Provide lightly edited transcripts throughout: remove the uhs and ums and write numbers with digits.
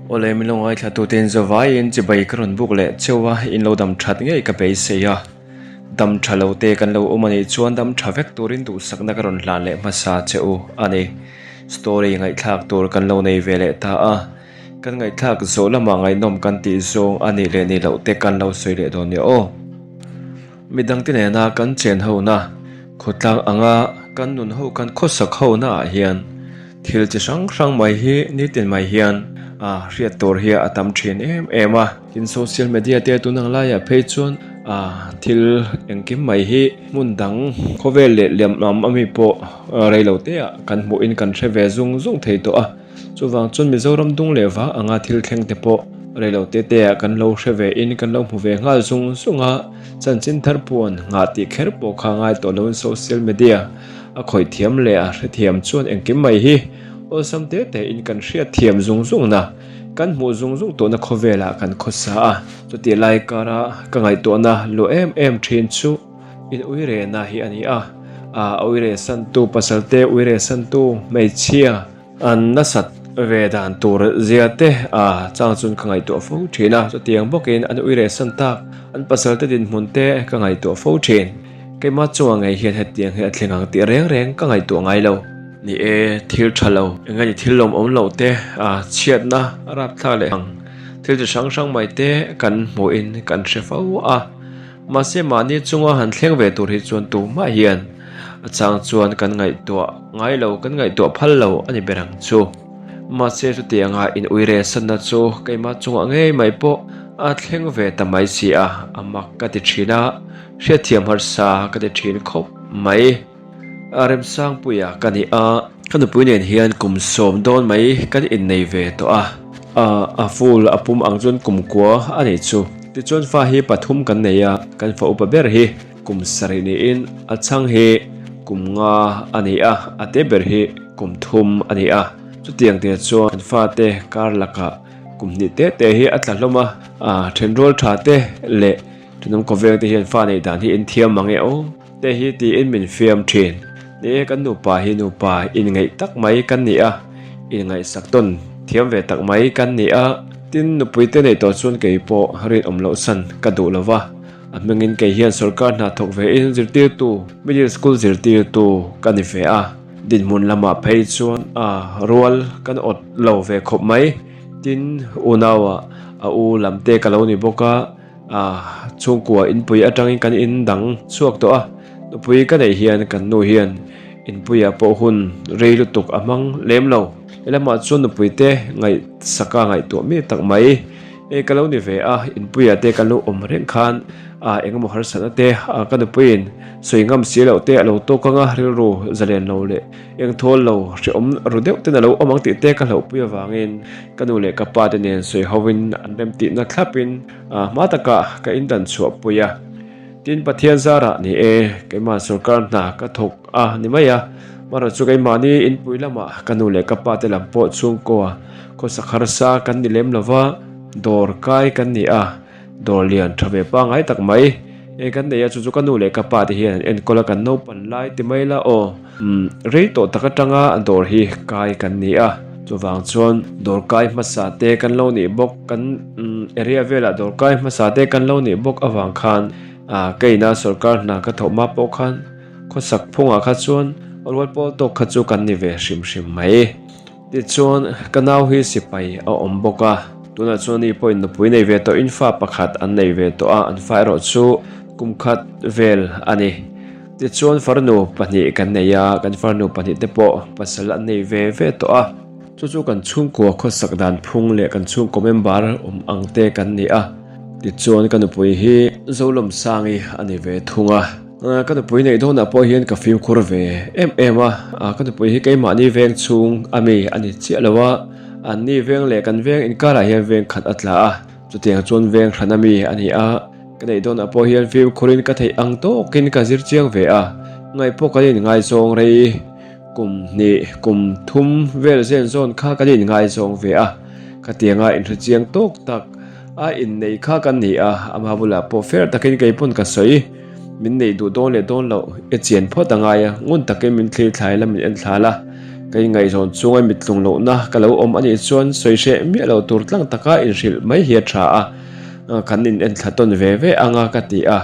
Awle min lo ngaithla tute in zavaiin chibai ka rawn buk leh cheu a, in lo dam that ngei ka beisei a. Dam tha lo te kan lo awm a nih chuan dam tha vek turin duhsakna ka rawn hlan leh hmasa che u a ni. Story ngaihthlak tur kan lo nei ve leh ta a, kan ngaihthlak zawh lamah ngaihnawm kan tih zawng a nih leh nih loh te kan lo sawi leh dawn nia aw. Midangte nena kan chen hona, khawtlang anga kan nun ho kan khawsak hona ah hian thil chi hrang hrang mai hi nitin mai hian a hriat tur hi a tam thin em em a. Tin social media te tun ang laiah phei chuan a thil engkim mai hi hmun dang khawvel leh liam lam ami pawh reilo te ah kan hmuh in kan hre ve zung zung thei tawh a. Chuvang chuan Mizoram dung leh vang anga thil thleng te pawh reilo te te ah kan lo hre ve in kan lo hmu ve nghal zung zung a, chanchin thar puan nghah tih kher pawh kha ngai tawh loin social media a khawih thiam leh a hrethiam chuan engkim mai hi awlsam te te in kan hriat thiam zung zung na kan hmuh zung zung tawhna khawvel ah kan khawsa a, chutih lai kara ka ngaihtuahna luah em em thin chu. In uirehna hi a ni a, a uireh santu pasal te uireh santu hmeichhia an nasat ve dan tur zia te a chang chuan ka ngaihtuah fo thin a, chutiang bawkin an uireh san tak an pasal te dinhmun te ka ngaihtuah fo thin. Keimah chungah ngei hian hetiang hi a thleng ang tih reng reng ka ngaihtuah ngai lo. Ni e, thil tha lo, eng nge thil lawmawm loh te a chhiatna a rapthlak leh ang thil chi hrang hrang mai te kan hmuhin kan hre fo a. Mahse mahni chunga han thleng ve tur hi chuan tumah hian a chang chuan kan ngaihtuah ngai lo, kan ngaihtuah phal lo a ni ber ang chu. Mahse chutianga in uire sanna chu keimah chungah ngei mai pawh a thleng ve ta mai si a, a mak ka ti thin a, hriatthiam harsa ka ti thin khawp mai. A Remsangpuia ka ni a, ka nupui nen hian kum sawm dawn mai kan innei ve tawh a. A a full a pum ang chuan kum kua a nih chu. Tichuan fa hi pathum kan nei a, kan fa upa ber hi kum sarih niin a chhang hi kum nga a ni a, a te ber hi kum thum a ni a. Chutiang te chuan kan fate kar lakah kum hnih te te hi a tla hlawm a, a thenrual tha te leh thenawm khawveng te hian fa neih dan hi in thiam mang e aw. Te hi tiin min fiam thin. Ni e, kan nupa hi nupa inngaih tak mai kan ni a, inngaihsak tawn thiam ve tak mai kan ni a. Tin, nupui te neih tawh chuan kei pawh rinawm loh san ka duh lo va, a hmingin kei hian sorkar hna thawk ve in zirtirtu, middle school zirtirtu ka ni ve a. Dinhmun lamah phei chuan a rual kan awt lo ve khawp mai. Tin, unaua a u lam te ka lo ni bawk a. A chhungkua inpui atangin kan in dang chhuak tawh a, nupui ka neih hian kan nu hian inpuiah pawh hun rei lutuk a hmang lem lo. Helamah chuan nupui te ngaihsaka ngaihtuah mi tak mai e ka lo ni ve a, inpuiah te kan lo awm reng khan a engemaw harsatna te ka nupuiin sawi ngam si loh te a lo tawk ang a, rilru zalen lo leh engthawl lo hrehawm ru deuh ten a lo awm ang tih te ka hlauhpui avangin ka nu leh ka pa te nen sawi hovin an remtihna thlapin A hma takah ka indan chhuah pui a, tin Pathian zarah ni e, keimah sorkar hna ka thawk a ni mai a, marawh chu keimahni inpui lamah ka nu leh ka pa te lam pawh chhungkaw khawsak harsa kan ni lem lova, dawr kai kan ni a, dawr lian tha ve pangngai tak mai e kan nei a, chu chu ka nu leh ka pa te hian an enkawl a kan naupan lai ti mai la aw. Umm, rei tawh tak atanga dawr hi kai kan ni a, chuvang chuan dawr kai hmasa te kan lo nih bawk, kan area velah dawr kai hmasa te kan lo nih bawk avang khan ah ka ina sorkar hna ka thawh hma pawh khan khawsak phungah kha chuan rual pawl tawk kha chu kan ni ve hrim hrim mai. Tichuan ka nau hi sipai a awm bawk a, tunah chuan ni pawhin nupui nei ve tawhin fa pakhat an nei ve tawh a, an fa erawh chu kum khat vel a ni. Tichuan farnu pahnih kan nei a, kan farnu pahnih te pawh pasal an nei ve ve tawh a. Chu chu kan chhungkua khawsak dan phung leh kan chhungkaw member awm ang te kan ni a. Tichuan ka nupui hi Zolawmsangi a ni ve thung a. Ka nupui neih dawnah pawh hian ka fimkhur ve em em a, ka nupui hi keimahni veng chhung a mi a ni chiah lo a, anni veng leh kan veng inkarah hian veng khat a tla a, chutiang chuan veng hran a mi a ni a. Ka neih dawnah pawh hian fimkhurin ka theih ang tawkin ka zir chiang ve a, ngaih pawh kan inngaizawng rei kum hnih kum thum vel zen zawn kha kan inngaizawng ve a, khatianga inhre chiang tawk tak a innei kha kan ni a, ama bulah pawh fair takin kei pawn ka sawi, min neih duh dawn leh dawn loh i chian phawt a ngai a, ngun takin min thlir thlai la min en thla la, Ka inngaihzawn chunga mittlung lohna ka lo awm anih chuan sawi hreh miah lo tur tlang taka inhrilh mai hi a tha a, kan in enthla tawn ve ve anga ka ti a.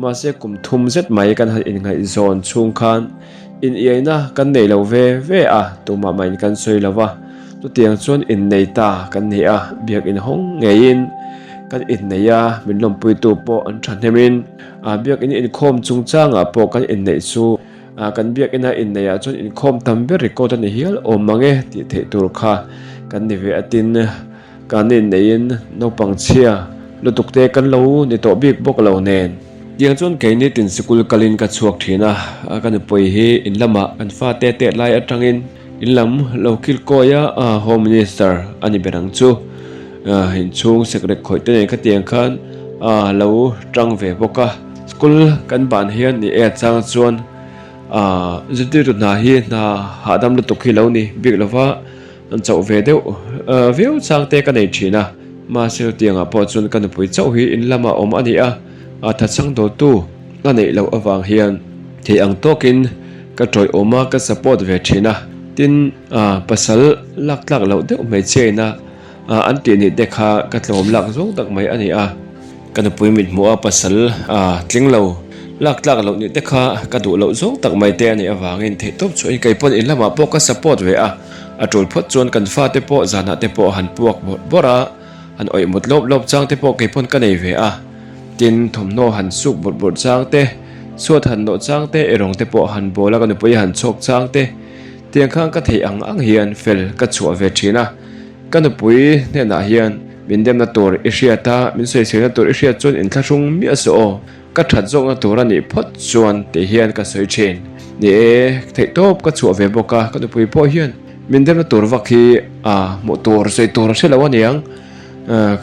Mahse kum thum zet mai kan han inngaihzawn chhung khan in-iaina kan nei lo ve ve a, tumah mah in kan sawi lo va. Chutiang chuan innei ta kan ni a, biakin hawng ngeiin kan innei a, min lawmpuitu pawh an thahnemin biakin inkhawm chungchangah pawh kan inneih chu Kan biakina inneihah chuan inkhawm tam ber record a ni hial awm mang e tih theih tur kha kan ni ve a tin kan inneihin naupang chhia lutuk te kan lo ni tawh bik bawk lo nen. Tiang chuan keini tin sikul kalin ka chhuak thin a, ka nupui hi in lamah kan fate tet lai atangin in lam lo kil kawi a, Home Minister a ni ber ang chu. Inchhung sekrek khawih te nen khatiang khan lo tang ve bawk a. School kan ban hian ni e chang chuan aah zirtirtu hna hi hna hahdam lutuk hi lo ni bik lova an chauh ve deuh viau chang te ka nei thin a mahse chutiangah pawh chuan ka nupui chauh hi in lamah awm a ni a thachhang dawltu a neih loh avang hian thei ang tawkin ka tawih awm a ka support ve thin a tin aah pasal lak tlak loh deuh hmeichhia ina an tih nih te kha ka tlawm lak zawng tak mai a ni a. Ka nupui mit hmuh a pasal a tling lo, lak tlak loh nih te kha ka duh loh zawng tak mai te a nih avangin theihtawp chhuahin kei pawn in lamah pawh ka support ve a, a tul phawt chuan kan fate pawh zanah te pawh han puak bawrh bawrh a, han awih mut lawp lawp chang te pawh kei pawn ka nei ve a, tin thawmhnaw han suk bawrh bawrh chang te, chhuat han nawh chang te, erawng te pawh han bawl a ka nupui han chhawk chang te, tiang khan ka theih ang ang hian fel ka chhuah ve thin a. Ka nupui hnenah hian min demna tur i hriat a, min sawiselna tur i hriat chuan inthlahrung miah suh aw, ka that zawkna tur a nih phawt chuan tih hian ka sawi thin. Ni e, theihtawp ka chhuah ve bawk a, ka nupui pawh hian min demna tur vak hi a hmuh tur sawi tur a hre lo aniang.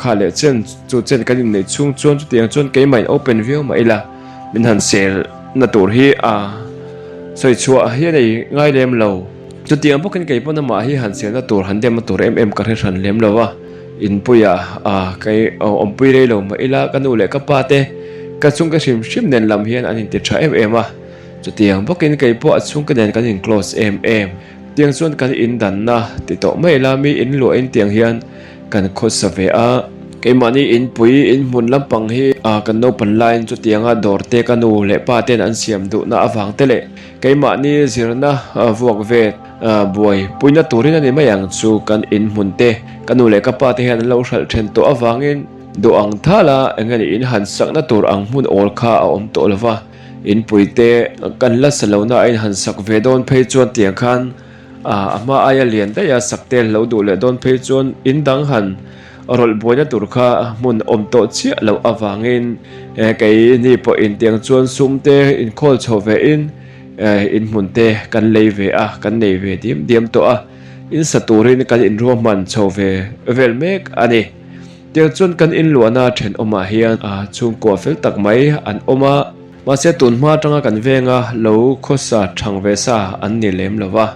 Kha leh chen chu chen kan inneih chhung chuan chutiang chuan keimah in open viau mah ila min han selna tur hi a sawi chhuah hi a nei ngai lem lo. Chutiang bawkin kei pawn amah hi han selna tur han demna tur em em ka hre hran lem lo a, inpuia ah kei awmpui rei lo mah ila ka nu leh ka pa te ka chhungte hrim hrim nen lam hian an inti tha em em a, chutiang bawkin kei pawh a chhungte nen kan in close em em. Tiang chuan kan indanna ti tawh mai ila mi inluahin tiang hian kan khawsa ve a, keimahni inpui inhmun lampang hi kan naupan laiin chutianga dawr te ka nu leh pa ten an siam duhna avang te leh keimahni zirna vuak ve buai puina turin a ni mai ang chu kan inhmun te ka nu leh ka pa te hian an lo hralh then tawh avangin duh ang thala eng nge ni in han sakna tur ang hmun awl kha a awm tawh lova inpui te kan la sa lohna a inhan sak ve dawn phei chuan tiang khan A hma aia lian daih a sak te lo duh leh dawn phei chuan in dang han rawlh buaina tur kha hmun awm tawh chiah loh avangin kei ni pawh intiang chuan sum te inkhawl chho ve in in hmun te kan lei ve a, kan nei ve diam diam tawh a, in sa turin kan inruahman chho ve vel mek a ni. Tiang chuan kan inluahna thenawmah hian chhungkua fel tak mai an awm a. Mahse tun hma atanga kan venga lo khawsa thang ve sa an ni lem lo va,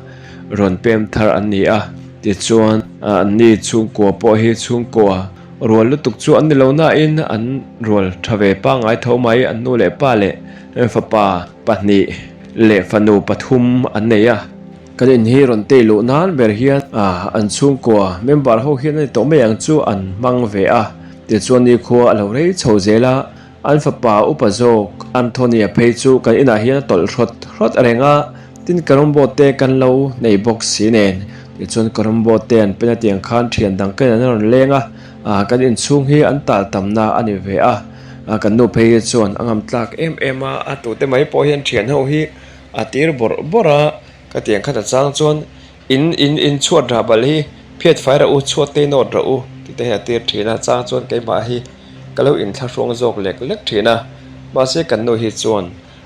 rawn pem thar an ni a, tichuan anni chhungkua pawh hi chhungkua rual lutuk chu an ni lo nain an rual tha ve pangngai tho mai, an nu leh pa leh fapa pahnih leh fanu pathum an nei a. Kan in hi rawn tei luh nan ber hian an chhungkua member ho hian a ni tawh mai ang chu an hmang ve a, tichuan nikhua a lo rei chho zel a. An fapa upa zawk Anthony-a phei chu kan inah hian a tawlh hrawt hrawt reng a, tin carrom board te kan lo nei bawk si nen. Tichuan carrom board te an pen a tiang khan thian dang ken an rawn leng a, kan inchhung hi an tal tamna a ni ve a. Kan nu phei hi chuan a ngam tlak em em a, a tute mai pawh hian thian ho hi a tir bawrh bawrh a, ka tiang khat a chang chuan In in in chhuat rah bal hi phiat fai rah u, chhuat te nawt rah u tih te hi a tir thin a, chang chuan keimah hi ka lo inthlahrung zawk lek lek thin a, mahse kan nu hi chuan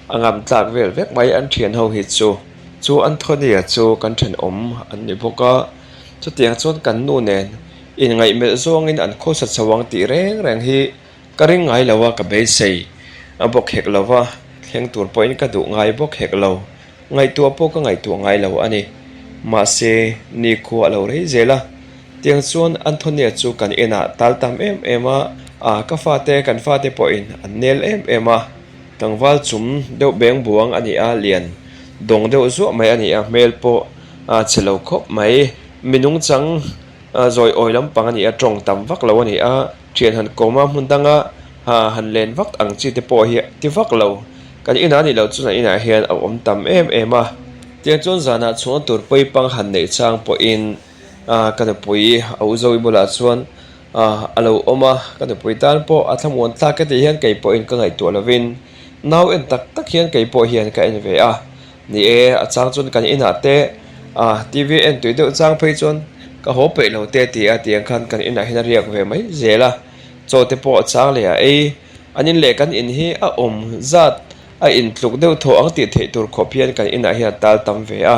a ngam tlak vel vek mai an thian ho hi chu. Chu Anthony-a chu kan thenawm an ni bawk a, chutiang chuan kan nu nen inngaihmelh zawngin an khawsa chho ang tih reng reng hi ka ring ngai lo a, ka beisei a bawk hek lo va, thleng tur pawhin ka duh ngai bawk hek lo. Ngaihtuah pawh ka ngaihtuah ngai lo a ni. Mahse, nikhua a lo rei zel a. Tiang chuan Antonia chu kan inah tal tam em em a, a ka fate, kan fate pawhin an nel em em a. Tlangval chum deuh beng buang a ni a, lian dawng deuh zuah mai a ni a, hmel pawh A chhe lo khawp mai. Mi nungchang zawi awi lampang a ni a, tawng tam vak lo a ni a, thian han kawm a, hmun danga han len vak ang chi te pawh hi ti vak lo. Kan inah nih loh chuan an inah hian a awm tam em em a. Tiang chuan zanah chhunga tur pawipang han neih chang pawhin ka nupui a u Zoe bulah chuan a lo awm a, ka nupui tan pawh a thlamuan tlak ka tih hian kei pawhin ka ngaihtuah lovin nau en tak tak hian kei pawh hian ka en ve a. Ni e, a chang chuan kan inah te ah TV en tui deuh chang phei chuan ka haw peih lo te ti a tiang khan kan inah hian a riak ve mai zel a, chaw te pawh a chang leh a ei. An in leh kan in hi a awm zat a intluk deuh thaw ang tih theih tur khawp hian kan inah hian a tal tam ve a.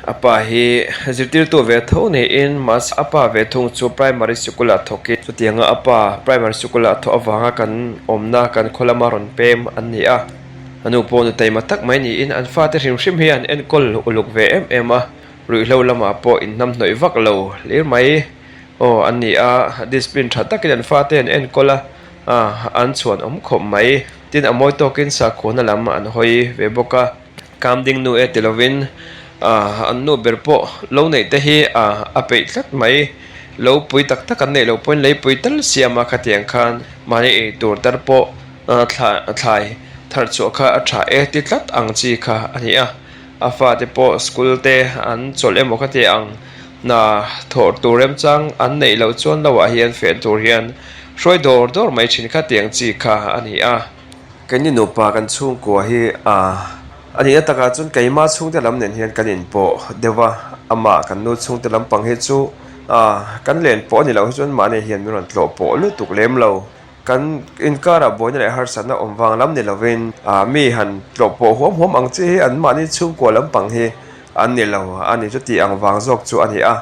A pa hi zirtirtu ve tho niin mahse a pa ve thung chu primary sikul ah thawk in chutianga a pa primary sikul ah thawh avanga kan awmna kan khaw lama rawn pem an ni a. A nu pawh nu taima tak mai niin an fate hrim hrim hi an enkawl uluk ve em em a, ruihhlo lamah pawh inhnamhnawih vak lo hlir mai aw an ni a, discipline tha takin an fate an enkawl a, an chhuan awm khawp mai. Tin, a mawi tawkin sakhuana lam an hawi ve bawk a, Kamding nu e ti lovin an nu ber pawh lo neih te hi a peih tlat mai. Lo pui tak tak an neih loh pawhin leipui tal siam a khatiang khan mahni ei tur tar pawh thlai thar chhuah kha a tha e ti tlat ang chi kha a ni a. A fate pawh school te an chawlh emaw kha ti ang hna thawh tur remchang an neih loh chuan lo ah hian feh tur hian hruai dawr dawr mai thin kha tiang chi kha a ni a. Keini nupa kan chhungkua hi a a nihna takah chuan keima chhungte lam nen hian kan inpawh deuh a, amah kan nu chhungte lampang hi chu a kan len pawh a ni loh hi chuan mahni hian min rawn tlawh pawh lutuk lem lo. Kan inkarah buaina leh harsatna awm vang lam ni lovin mi han tlawh pawh huam huam ang chi hi an mahni chhungkua lampang hi an ni lo a ni. Chuti ang vang zawk chu a ni a,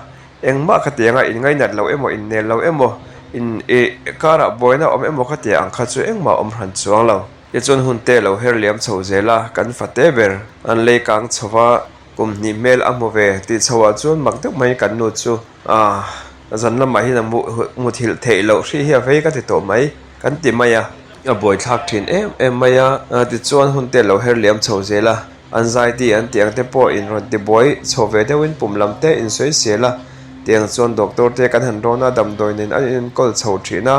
engmah khatianga inngainat lo emaw innel lo emaw in ih karah buaina awm emaw khatia ang kha chu engmah awm hran chuang lo. Tichuan hun te lo her liam chho zel a, kan fate ber an lei kang chho va, Kum hnih hmel a hmu ve tih chho ah chuan mak deuh mai kan nu chu ah zan lamah hian a muthilh theih loh hrih hi a vei ka ti tawh mai kan ti mai a, a buaithlak thin em em mai a, tichuan hun te lo her liam chho zel a, an zaidi an tih ang te pawh in rawn ti buai chho ve deuh in pum lam te in sawi sel a, tiang chuan doctor te kan han rawn a damdawi nen an inenkawl chho thin a,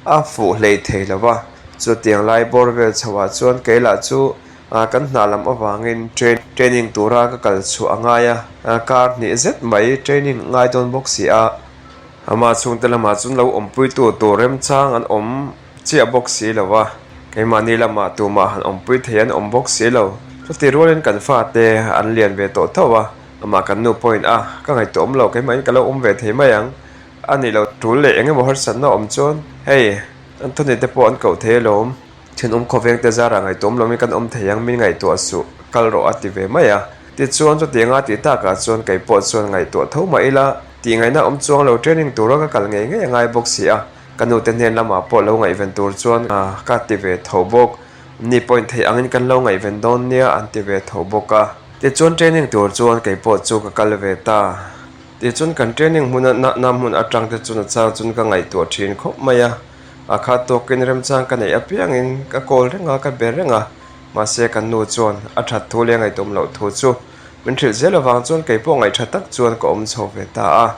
a fuh hlei thei lo va, chutiang lai bawr vel chho ah chuan kei lah chu Ah kan hna lam avangin training tura ka kal chhuah a ngai a, kar hnih zet mai training ngai dawn bawk si a. Ama chhungte lamah chuan lo awmpuitu tur remchang an awm chiah bawk si lo a, keimahni lamah tumah han awmpui thei an awm bawk si lo. Chuti rualin kan fate an lian ve tawh tho a, amah kan nu pawhin a, ka ngaihtuah awm lo, keimahin ka lo awm ve thei mai ang a nih loh tul leh eng emaw harsatna awm chuan hei Anthony te pawh an koh thei alawm. Thenawm khawveng te zarah ngaihtuahawm loin kan awm thei ang, min ngaihtuah suh, kal rawh a ti ve mai a. Tichuan chutianga a tih takah chuan kei pawh chuan ngaihtuah tho mah ila, tih ngaihna awm chuang lo training tura ka kal ngei ngei a ngai bawk si a, ka nute hnen lamah pawh lo ngaihven tur chuan ka ti ve tho bawk. Ni pawhin theih angin kan lo ngaihven dawn nia an ti ve tho bawk a. Tichuan training tur chuan kei pawh chu ka kal ve ta. Tichuan kan training hmuna natna hmun atang te chuan a chang chuan ka ngaihtuah thin khawp mai a. A khat tawkin remchang ka neih apiangin ka kawl reng a, ka be reng a, mahse kan nu chuan a that thu leh a ngaihtuam loh thu chu min hrilh zel avang chuan kei pawh ngaih tha tak chuan ka awm chho ve ta a.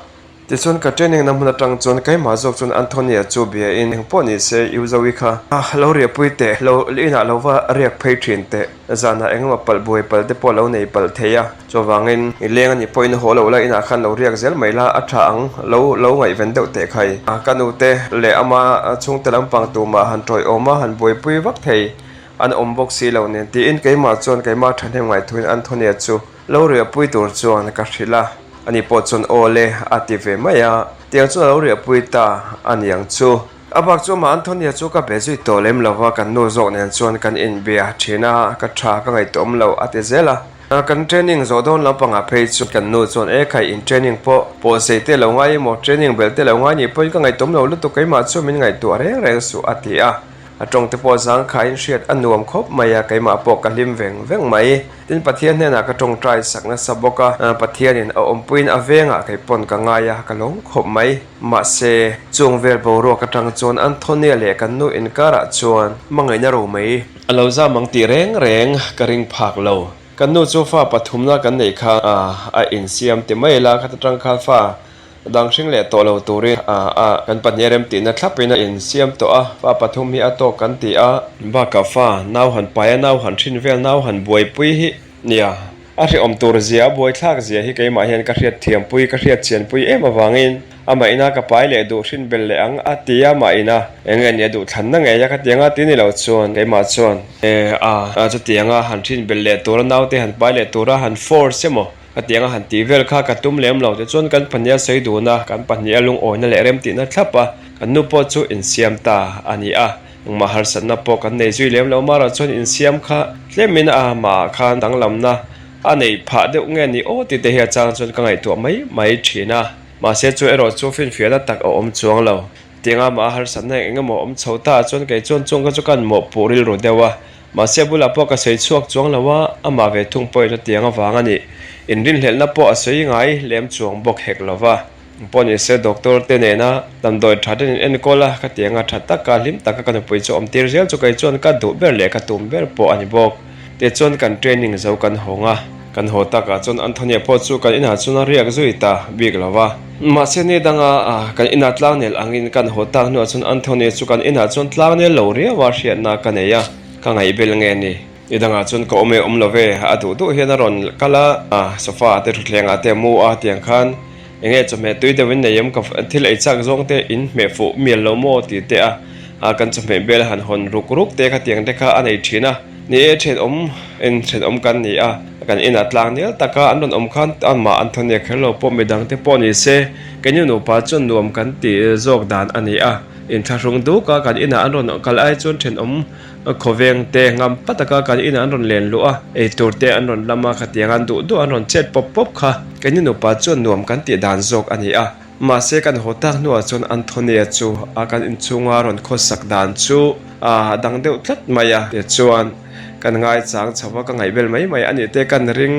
Tichuan ka training na hmun atang chuan keimah zawk chuan Anthony-a chu bia in eng pawh ni se U Zoe kha lo riahpui teh, lo inah lo va riak phei thin teh. Zanah eng emaw palh buai palh te pawh lo nei palh thei a, chuvangin i leng a nih pawhin haw loh la inah khan lo riak zel mai la a tha ang, lo lo ngaihven deuh teh khai. Ka nute leh ama chhungte lampang tumah han tawiawm a, han buaipui vak thei an awm bawk si lo nen tiin keimah chuan keimah thahnem ngaithuin Anthony-a chu lo riahpui tur chuan ka hrilh a, ani pawh chuan aw le a ti ve mai a, tiang chuan a lo riahpui ta a niang chu. A bak chu amah Antonia chu ka be zui tawh lem lo va, kan nu zawk nen chuan kan inbia thin a, ka tha ka ngaihtuah awm lo a ti zel a. Kan training zawh dawn lampangah phei chu kan nu chuan e khai in training pawh pawh zei te lo ngai emaw training belh te lo ngai nih pawhin ka ngaihtuah awm lo lutuk keimah chu min ngaihtuah reng reng suh a ti a. A tawng te pawh zangkhaiin hriat a nuam khawp mai a, keimah pawh ka hlim veng veng mai. Tin, Pathian hnenah ka tawngtai sak nasa bawk a, Pathianin a awmpuiin a vengah kei pawn ka ngai a, ka lawm khawp mai. Mahse, chung vel boruak atang chuan Antonia leh kan nu inkarah chuan hmangaihna ro mai a lo zam ang tih reng reng ka ring phak lo. Kan nu chu fa pathumna kan neih kha a insiam ti mai ila, khata tang khan fa dang hring leh tawh lo turin a kan pahnih a remtihna thlapin a insiam tawh a, fa pathum hi a tawk kan ti a. Bakah fa nau han pai a, nau han hrin vel, nau han buaipui hi nia a hrehawm tur zia, a buaithlak zia hi keimah hian ka hriat thiampui, ka hriat chianpui em avangin Amah ina ka pai leh duh hrin bel leh ang a ti a, amah ina eng nge nia duh thlanna ngei a ka ti anga ti ni lo chuan keimah chuan e a chutianga han hrin bel leh tura naute han pai leh tura han force emaw ka ti anga han tih vel kha ka tum lem lo tichuan kan pahnih a sawi dun a, kan pahnih a lungawina leh remtihna thlap a, kan nu pawh chu insiam ta a ni a, engmah harsatna pawh kan nei zui lem lo marawh chuan insiam kha tlemin a amah khan danglamna a neih phah deuh nge ni aw tih te hi a chang chuan ka ngaihtuah mai mai thin a. Mahse chu erawh chu finfiahna tak a awm chuang lo. Tianga mah a harsatna eng emaw awm chho ta chuan kei chuan chung kha chu ka mawhpuh rilru deuh a. Mahse bulah pawh ka sawi chhuak chuang lo a, amah ve thung pawhin a tiang avang a nih. Inrinhlelhna pawh a sawi ngai lem chuang bawk hek lo va. Pawh ni se doctor te nena damdawi tha ten in enkawl a, ka tianga tha taka hlim taka ka nupui chu awm tir zel chu kei chuan ka duh ber leh ka tum ber pawh a ni bawk. Tichuan kan training zo kan hawng a, kan haw takah chuan Anthony-a pawh chu kan inah chuan a riak zui ta bik lo va. Mahse ni danga kan inah tlangnel angin kan haw tak hnuah chuan Anthony chu kan inah chuan tlangnel lo riau a hriatna ka nei a, ka ngaihbel nge ni. Ni dangah chuan ka awm e awm lo ve, a duh duh hian a rawn kal a, sofa ah te thutthlengah te a mu a tiang khan eng nge chawhmeh tui deuh in nei em ka thil ei chak zawng te in hmeh fuh mial lo maw tih te a kan chawhmeh bel han hawn ruk ruk te kha tiang te kha a nei thin a. Ni e, thenawm en thenawm kan ni a, kan inah tlang nel taka an rawn awm khan amah an thaw nek kher lo pawh midang te pawh ni se, keini nupa chuan nuam kan tih zawk dan a ni a, inthlahrung duk a kan inah an rawn kal ai chuan thenawm khawveng te ngam pa taka kan inah an rawn len luh a, eitur te an rawn lam a, khatiang an duh duh an rawn chet pawp pawp kha keini nupa chuan nuam kan tih dan zawk a ni a. Mahse kan haw tak hnuah chuan Antonia chu a kan inchhunga rawn khawsak dan chu a dang deuh tlat mai a, tichuan kan ngaichang chho a, ka ngaihbel mai mai a nih te kan ring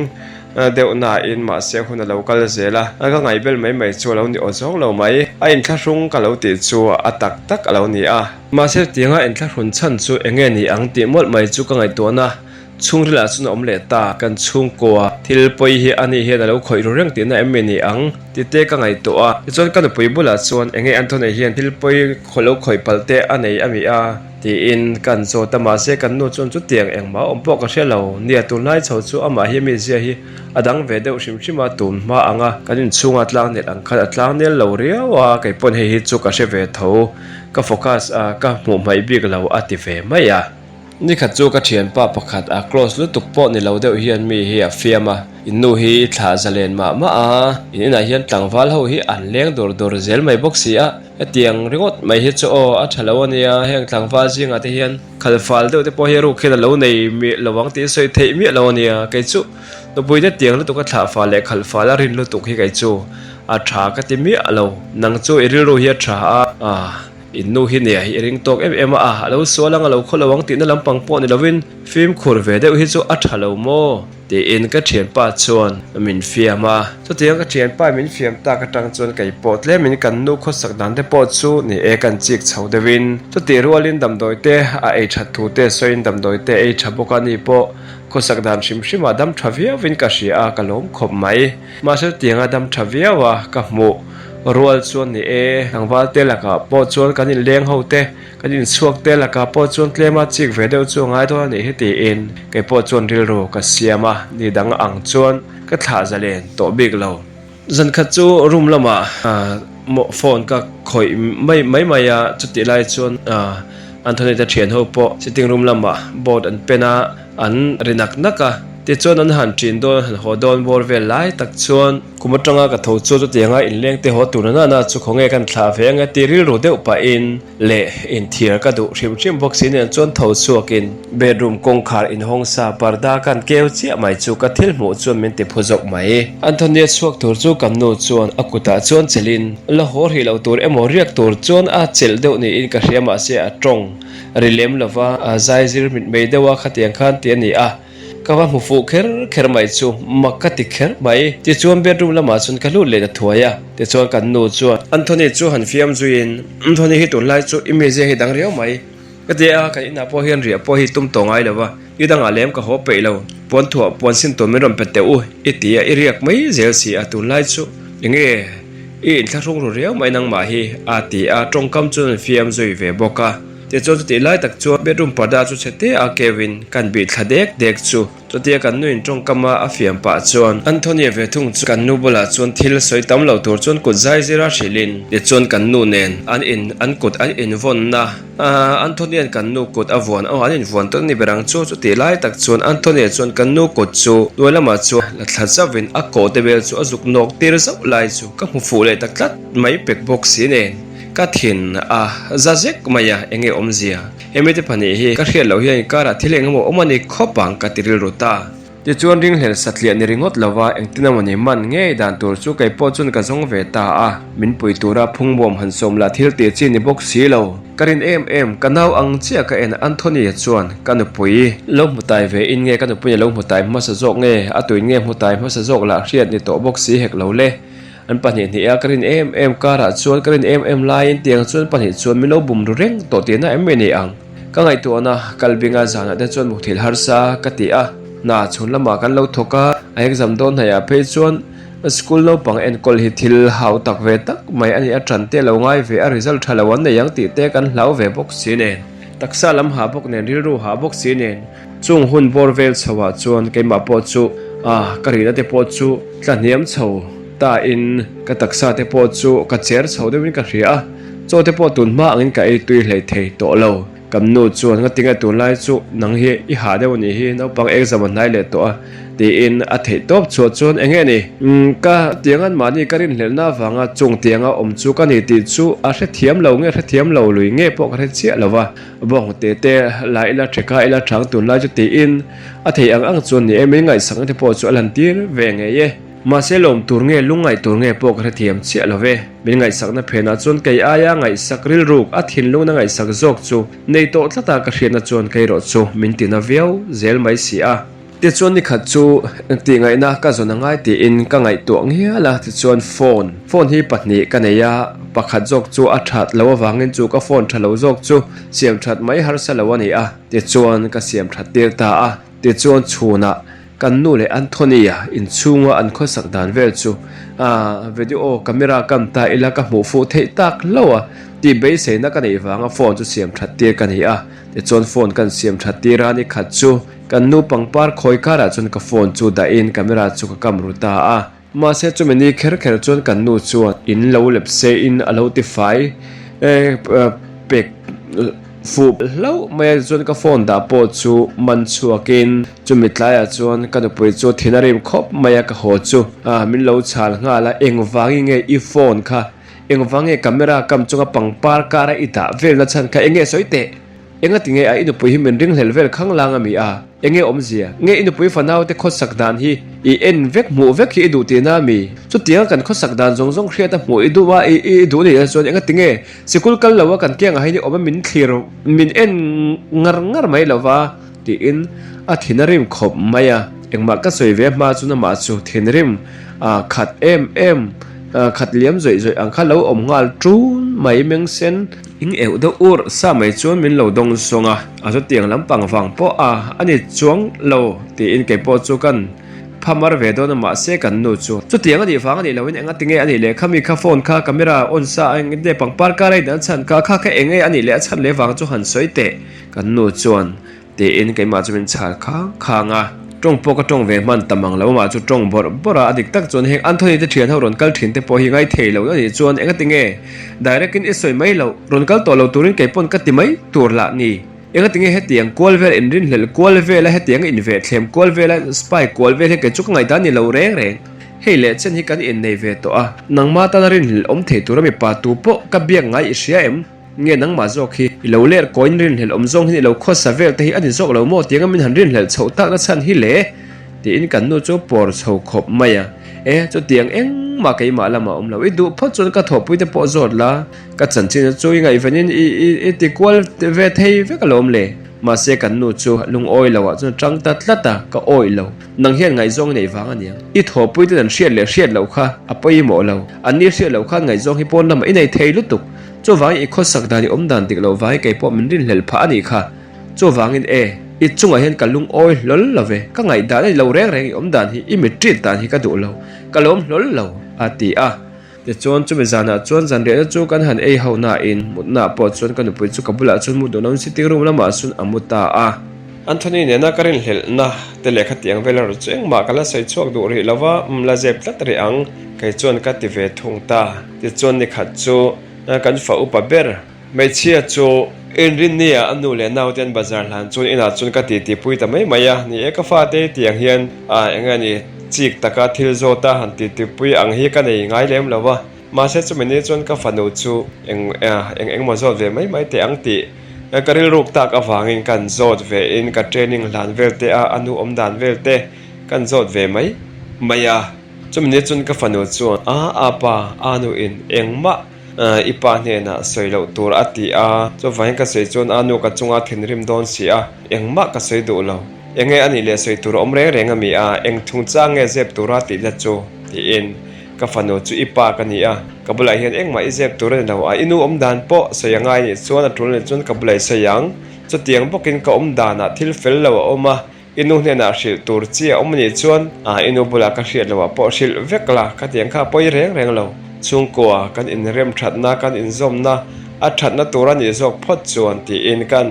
deuh nain mahse hun a lo kal zel a, ka ngaihbel mai mai chu a lo ni aw zawng lo mai, a inthlahrung ka lo tih chu a tak tak a lo ni a. Mahse tianga inthlahrun chhan chu eng nge ni ang tih mawlh mai chu ka ngaihtuahna Chhungrilah chuan a awm leh ta, kan chhungkua thil pawi hi ani hian a lo khawih ru reng tihna em mi ni ang? Ti te ka ngaihtuah a, tichuan ka nupui bulah chuan enge Anthony hian thil pawi lo khawih palh te a nei a mi a? tiin kan zawt a, mahse kan nu chuan chutiang engmah awm pawh ka hre lo, nia tunlai chho chu amah hi mi zia hi a dang ve deuh hrim hrim a, tun hma anga kan inchhunga tlangnel ang khan a tlangnel lo riau a, kei pawn hei hi chu ka hre ve tho, ka focus a, ka hmuh hmaih bik lo a ti ve mai a. Nikhat chu ka thianpa pakhat a close lutuk pawh ni lo deuh hian mi hi a fiam a, in nu hi thlah zalen mah mah a, in inah hian tlangval ho hi an leng dur dur zel mai bawk si a, hetiang ringawt mai hi chu aw a tha lo a nia, heng tlangval zingah te hian khalfal deuh te pawh hi ruk hian a lo nei miah lo ang tih sawi theih miah lo a nia, kei chu nupui te tiang lutuk a thlah fal leh khalfal a rin lutuk hi kei chu a tha ka ti miah lo, nang chu i rilru hi a tha a. In nu hi nia hi i ring tawk em em a, a lo sual ang a lo khaw lo ang tihna lampang pawh ni lovin fimkhur ve deuh hi chu a tha lo maw? tiin ka thianpa chuan min fiam a. Chutiang ka thianpa min fiam tak atang chuan kei pawh tlemin kan nu khawsak dan te pawh chu ni e kan chik chho deuhin chutih rualin damdawi te a ei that thu te sawiin damdawi te ei tha bawk a ni pawh khawsak dan hrim hrim ah dam tha viauin ka hria a ka lawm khawp mai. Mahse chutianga dam tha viau a ka hmuh. Rual chuan ni e, tlangval te lakah pawh chuan kan inleng ho te, kan inchhuak te lakah pawh chuan tlema chik ve deuh chu a ngai dawn a nih hi tiin kei pawh chuan rilru ka siam a, ni dang ang chuan ka thlah zalen tawh bik lo. Zan khat chu room lamah phone ka khawih mai mai mai a, chutih lai chuan Anthony te thian ho pawh sitting room lamah board an pen a, an ri nak nak a, tichuan an han ṭin dawn an han haw dawn bawr vel lai tak chuan kum aṭanga ka tho chu chutianga inleng te haw tur nana chu khawnge kan thlah ve ang e tih rilru deuh pahin leh inthiar ka duh hrim hrim bawk si nen chuan tho chhuakin bedroom kawngkhar inhawng sa parda kan keu chiah mai chu ka thil hmuh chuan min ti phu zawk mai. Anthony-a chhuak tur chu kan nu chuan a kutah chuan chelhin la haw hrih loh tur emaw riak tur chuan a chelh deuh niin ka hria mahse a tawng Ri lem lova a zai zir mit mai deuh a khatiang khan tih a ni a, ka va hmu fuh kher kher mai chu mak ka ti kher mai. Tichuan bedroom lamah chuan ka lut leh ta thuai a, tichuan kan nu chuan Anthony chu han fiam zuiin, Anthony hi tunlai chu i mizia hi dang riau mai. Ka ti a, kan inah pawh hian riah pawh hi tum tawh ngai lo va, i dangah lem ka haw peih lo, puan thuah puan sin tur min rawn pe teh u i ti a, i riak mai zel si a, tunlai chu enge i inthlahrung ru riau mai nangmah hi a ti a, tawngkam chuan an fiam zui ve bawk a. Tichuan chutih lai tak chuan bedroom parda chu chhe te a keuin kan bih thla dek dek chu. Chutia kan nuin tawngkama a fiam pah chuan Anthony-a ve thung chu kan nu bulah chuan thil sawi tam lo tur chuan kut zai zira hrilhin tichuan kan nu nen an in an kut an invawnna Anthony-a'n kan nu kut a vuan aw an invuan tawn ni ber ang chu chutih lai tak chuan Anthony-a chuan kan nu kut chu hnuai lamah chuan la thla zauhin a kawh te vel chu a zuk nawk tir zauh lai chu ka hmu fuh leh ta tlat mai pek bawk si nen ka thin a za zek mai a enge awmzia. Hemi te pahnih hi ka hriat loh hian karah thil eng emaw awm a ni khawp ang ka ti rilru ta. Tichuan ringhlel satliah ni ringawt lova engtin emaw ni man ngei dan tur chu kei pawh chuan ka zawng ve ta a, min pui tura phungbuam han sawm lah thil tih chi ni bawk si lo. Ka rin em em, ka nau ang chiah ka en Anthony-a chuan ka nupui lo hmu tai ve in nge ka nupuiin a lo hmu tai hmasa zawk nge a tuin nge hmu tai hmasa zawk lah hriat ni tawh bawk si hek lo le. An pahnih hnih a ka rin em em karah chuan ka rin em em laiin tiang chuan pahnih chuan min lo bum ru reng tawh tihna em mai ni ang. Ka ngaihtuahna kalbinga zanah te chuan mukthil harsa ka ti a, hna chhun lamah kan lo thawk a, a exam dawn hnaihah phei chuan school naupang enkawl hi thil hau tak ve tak mai a ni a, ṭan te lo ngai ve a, result ṭha lo an nei ang tih te kan hlau ve bawk si nen, taksa lam hah bawk nen, rilru hah bawk si nen. Chung hun bawr vel chho ah chuan keimah pawh chu ah ka rihna te pawh chu tla hniam chho ta in ka taksa te pawh chu ka cher chho deuh in ka hria a, chaw te pawh tun hma ang in ka ei tui hlei thei tawh lo. Kan nu chuan ngatinge tunlai chu nang hi i hah deuh anih hi naupang exam a hnai leh tawh a tiin a theih tawp chhuah chuan enge ni ka tiang an mahni ka rinhlelhna avanga chung tianga awm chu ka ni tih chu a hrethiam lo nge hrethiam lo lui nge pawh ka hre chiah lo va. Bawng te te la ila theka ila chang tun lai chu tiin a thei ang ang chuan ni e min ngaihsakna te pawh chu a lan tir ve ngei e. Mahse lawm tur nge lungngaih tur nge pawh ka hrethiam chiah lo ve. Min ngaihsakna phenah chuan kei aia ngaihsak rilruk a thinlungna ngaihsak zawk chu nei tawh tlata ka hriatna chuan kei erawh chu min tina viau zel mai si a. Tichuan nikhat chu tih ngaihna ka zawn a ngai tiin ka ngaihtuah ngial a, tichuan phone, phone hi pahnih ka nei a, pakhat zawk chu a that lo avangin chu ka phone tha lo zawk chu siam that mai harsa lo a ni a, tichuan ka siam that tir ta a, tichuan chhunah kan nu leh Anthony-a inchhunga an khawsak dan vel chu video camera kam ta ila ka hmuh fuh theih tak hlauh a tih beiseina ka neih vanga phone chu siam that tir ka ni a, tichuan phone kan siam that tir a nikhat chu. Kan nu pangpar khawi karah chuan ka phone chu dahin camera chu ka kam ru ta a. Mahse chumi ni kher kher chuan kan nu chuan in lo lep se in a lo ti fai pek fuh hlauh mai a chuan ka phone dah pawh chu man chhuakin chumi tlaiah chuan ka nupui chu thin a rim khawp mai a ka haw chu min lo chhal nghal a engvangin nge i phone kha engvang nge camera kam chunga pangpar kara i dah velna chhan kha enge sawi teh Enga ti nge a i nupui hi min ringhlel vel khang lang a mi a? Enge awmzia? Nge i nupui fanau te khawsak dan hi i en vek hmuh vek hi i duh tihna a mi? Chutianga kan khawsak dan zawng zawng hriat a hmuh i duh a i i duh nih chuan enga ti nge sikul kal lo a kan kiangah hian i awm a min thlir min en ngar ngar mai lo va tiin a thin a rim khawp mai a. Engmah ka sawi ve hma chuan amah chu thinrim a khat em em khat liam zawih zawih ang kha lo awm nghal ṭun mai meng sen. In euh deuh ur sa mai chuan min lo dawng zawng a, a chutiang lampang vang pawh a a ni chuang lo tiin kei pawh chu kan phamar ve dawn a mahse kan nu chu chutiang a nih vang a nih loin eng a ti nge a nih leh khami kha phone kha camera on sa a eng nge pangpar kar a indan chhan kha kha kha eng nge a nih leh a chhan leh vang chu han sawi teh kan nu chuan Tiin keimah chu min chhal khang khang a, tawng pawh ka tawng ve hman ta mang lo, amah chu tawng bawrh bawrh a, a dik tak chuan heng Anthony te thian ho rawn kal thin te pawh hi ngai thei lo a nih chuan engati nge direct in i sawi mai loh, rawn kal tawh lo turin kei pawn ka ti mai tur lah ni, engati nge hetiang kual vel inrinhlelh kual vel a hetiang invehthlem kual vel a spy kual vel hi kei chu ka ngaihdan ni lo reng reng, hei leh chen hi kan innei ve tawh a, nangma tana rinhlelh awm thei tura mipa tu pawh ka biak ngai i hria em? Nge nangmah zawk hi i lo ler kawiin rinhlelh awm zawng hian i lo khawsa vel te hi a ni zawk lo maw tianga min han rinhlelh chhoh takna chhan hi le? tiin kan nu chu pawr chho khawp mai a. E, chutiang engmah keimah lamah awm lo, i duh phawt chuan ka thawhpui te pawh zawt la, ka chanchin chu i ngaihvenin i i i ti kual ve thei vek alawm le. Mahse kan nu chu lungawi lo ah chuan a tang ta tlat a, ka awih lo. Nang hian ngaihzawng i neih vang a nia. I thawhpui ten an hriat leh hriat loh kha a pawimawh lo. An ni hriat loh khan ngaihzawng hi pawn lamah i nei thei lutuk. Chuvangin i khawsak dan i awm dan dik loh vangin kei pawh min rinhlelh phah a nih kha. Chuvangin e, i chungah hian ka lungawi hlawl lo ve, ka ngaihdan a ni lo reng reng i awm dan hi, i mit ṭit dan hi ka duh lo, ka lawm hlawl lo, a ti a. Tichuan chumi zanah chuan zanriahna chu kan han ei ho nain mutnaah pawh chuan ka nupui chu ka bulah chuan mu duh loin sitting room lamah chuan a mu ta a. Anthony nena ka rinhlelhna te leh khatiang vel erawh chu engmah ka la sawi chhuak duh rih lo va, umm la zep tlat rih ang, kei chuan ka ti ve thung ta. Tichuan nikhat chu kan fa upa ber. Hmeichhia chu Inrinnia a nu leh naute an bazar hlan chuan inah chuan ka titi pui ta mai mai a, ni e ka fate tiang hian a eng nge ni chik taka thil zawta han titi pui ang hi ka nei ngai lem lo va, mahse chumi ni chuan ka fanu chu eng eng engmaw zawt ve mai mai teh ang tih ka rilruk tak avangin kan zawt ve in ka training hlan vel te a a nu awm dan vel te kan zawt ve mai mai a, chumi ni chuan ka fanu chuan a a pa a nu in engmah I pa hnenah sawi loh tur a ti a, chuvangin ka sawi chuan a nu ka chunga thinrim dawn si a, engmah ka sawi duh lo. Enge a nih leh sawi tur a awm reng reng a mi a, eng chungchang nge zep tura tih la chu? tiin ka fanu chu i pa ka ni a, ka bulah hian engmah i zep tur a ni lo a, i nu awm dan pawh sawi a ngai nih chuan a tul nih chuan ka bulah i sawi ang. Chutiang bawkin ka awm danah thil fel lo a awm a, I nu hnenah hrilh tur chi a awm anih chuan i nu bulah ka hriat loh ah pawh hrilh vek la, ka tiang kha a pawi reng reng lo. Chhungkua kan inrem thatna, kan inzawmna a thatna tur a nih zawk phawt chuan tiin kan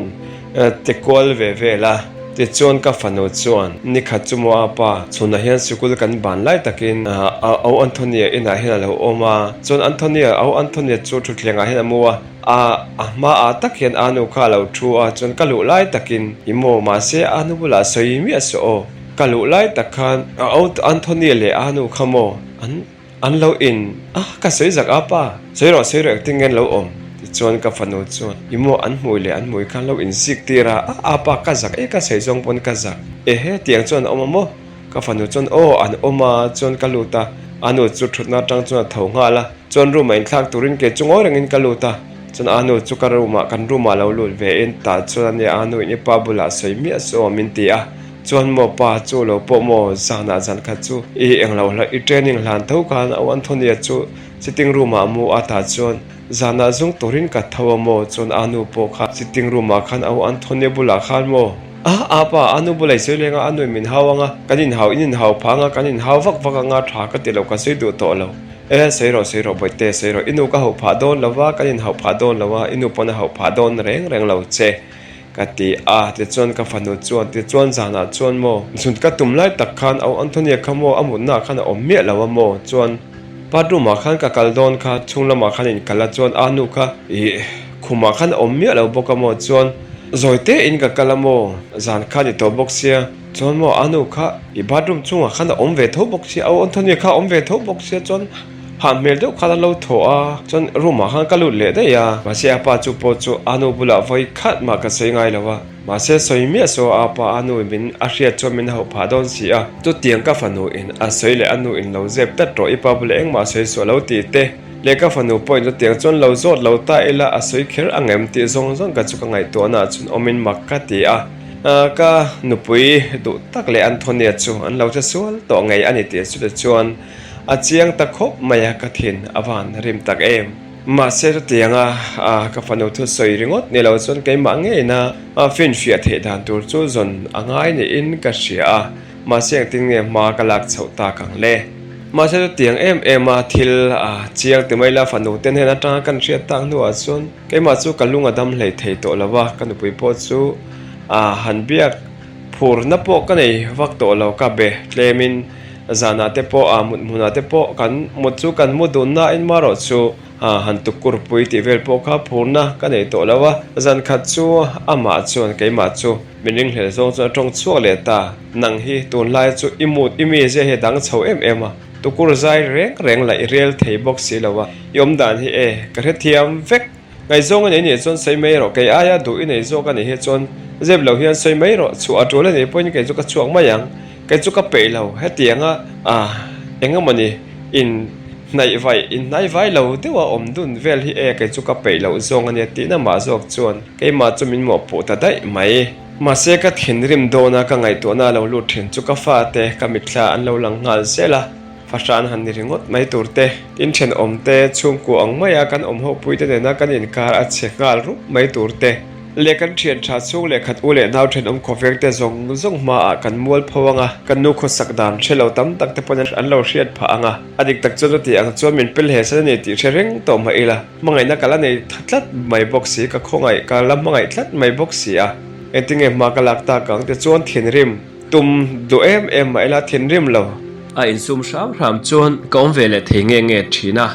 ti kual ve vel a. Tichuan ka fanu chuan nikhat chu maw a pa chhunah hian sikul kan ban lai takin Au Anthony-a inah hian a lo awm a, chuan Anthony-a Au Anthony-a chu thutthlengah hian a mu a. A a hma ah tak hian a nu kha a lo thu a, chuan ka luh lai takin i maw mahse a nu bulah sawi miah suh aw, ka luh lai tak khan a o Anthony leh a nu kha maw an an lo in a ka sawi zak a pa sawi rawh sawi rawh engtin nge an lo awm tichuan ka fanu chuan i maw an hmui leh an hmui kha an lo in zik tir a a a pa ka zak e ka sawi zawng pawn ka zak ehe tiang chuan a awm a maw ka fanu chuan aw an awm a chuan ka lut a a nu chu thutna atang chuan a tho nghal a. Chuan room ah inthlak turin kei chu ngawi rengin ka lut a, chuan Anu chu ka room ah kan room ah lo lut ve in tah chuan ania Anu in i pa bulah sawi miah suh aw min ti a, chuan maw pa chu lo pawh maw zan ah zan khat chu i englo hla i training hlan tho khan au Anthony-a chu sitting room ah a mu a tah chuan zan ah zung turin ka tho a maw chuan Anu pawh kha sitting room ah khan au Anthony-a bulah khan maw a a pa Anu bulah i sawi leng a Anu in min hau anga kan inhau in inhau phah anga kan inhau vak vak anga tha ka ti lo ka sawi duh tawh lo. E, sawi rawh, sawi rawh Bawihte, sawi rawh, i nu ka hauh phah dawn lo va, kan inhauh phah dawn lo a, i nu pawn a hauh phah dawn reng reng lo che, ka ti a. Tichuan ka fanu chuan, Tichuan zanah chuan maw, zun ka tum lai tak khan au Anthony-a kha maw a mutnaah khan a awm miah lo a maw? Chuan bathroom ah khan ka kal dawn kha, chhung lamah khan inkal a, chuan a nu kha ih khumah khan a awm miah lo bawk a maw? Chuan zawi tein ka kal a maw? Zan khan i tawh bawk sia. Chuan maw a nu kha i bathroom chungah khan a awm ve tho bawk sia, au Anthony kha a awm ve tho bawk sia chuan hah hmel deuh khan a lo thaw a, chuan room ah khan ka lut leh daih a, mahse a pa chu pawh chu a nu bulah vawi khat mah ka sawi ngai lo a, mahse sawi miah saw a pa a nu in min a hriat chuan min hauh phah dawn si a, chutiang ka fanu in a sawi leh a nu in lo zep tlat rawh i pa bulah engmah sawi suah lo tih te leh ka fanu pawh in chutiang chuan lo zawt lo ta ila a sawi kher ang em tih zawng zawng ka chu ka ngaihtuahna ah chuan awm in mak ka ti a. Ka nupui duh tak leh Antonia chu an lo che sual tawh ngei a ni tih chutah chuan a chiang ta khawp mai a, ka thin a van rim tak em. Mahse chutianga ka fanu thu sawi ringawt ni lo chuan keimah ngeina finfiah theih dan tur chu zawn a ngai niin ka hria a, mahse engtin nge hma ka lak chhoh tak ang le. Mahse chutiang em em a thil chiang ti mai la fanu te hnen atanga kan hriat tak hnuah chuan Keimah chu ka lung a dam hlei thei tawh lo a, ka nupui pawh chu a han biak phurna pawh ka nei vak tawh lo, ka be tlemin zanah te pawh a mut hmunah te pawh kan mut chu kan mu dun nain marawh chu han tukkur pui tih vel pawh kha phurna ka nei tawh lo a, zan khat chu amah chuan keimah chu min ringhlel zawng chuan a tawng chhuak leh ta, nang hi tunlai chu i mut i mizia hi a dang chho em em a. Tukur zai reng reng la i rel thei bawk si lo a, i awm dan hi e, ka hrethiam vek. Ngaihzawng a nei nih chuan sawi mai rawh, kei aia duh i nei zawk a nih hi chuan zep lo hian sawi mai rawh, chhuah a tul a nih pawhin kei chu ka chhuak mai ang, kei chu ka peih lo, hetianga ah eng emaw ni in hnaih vai in hnai vai lo deuha awm dun vel hi e kei chu ka peih loh zawng a nia tihna mah zawk chuan keimah chu min mawhpuh ta daih mai. Mahse ka thinrim dawna ka ngaihtuahna a lo lut thin chu ka fate ka mitthla an lo lang nghal zel a. Fahran han ni ringawt mai tur te, tin thenawm te, chhungkua ang maia kan awm ho pui te nena kan inkar a chhe nghal rup mai tur te leh kan thian tha chhung leh khat u leh nau thenawm khawveng te zawng zawng hmaah kan mual pho ang a, kan nu khawsak dan hre lo tam tak te pawn an lo hriat phah ang a, a dik tak chuan chuti ang chuan min pel he san a ni tih hre reng tawh mah ila, hmangaihna ka la nei tha tlat mai bawk si, ka khawngaih ka la hmangaih tlat mai bawk si a, engtinge hma ka lak tak ang te chuan thinrim. Tum duh em em mah ila thinrim lo. A insum hram hram chuan ka awm ve leh thei nge nge thin a.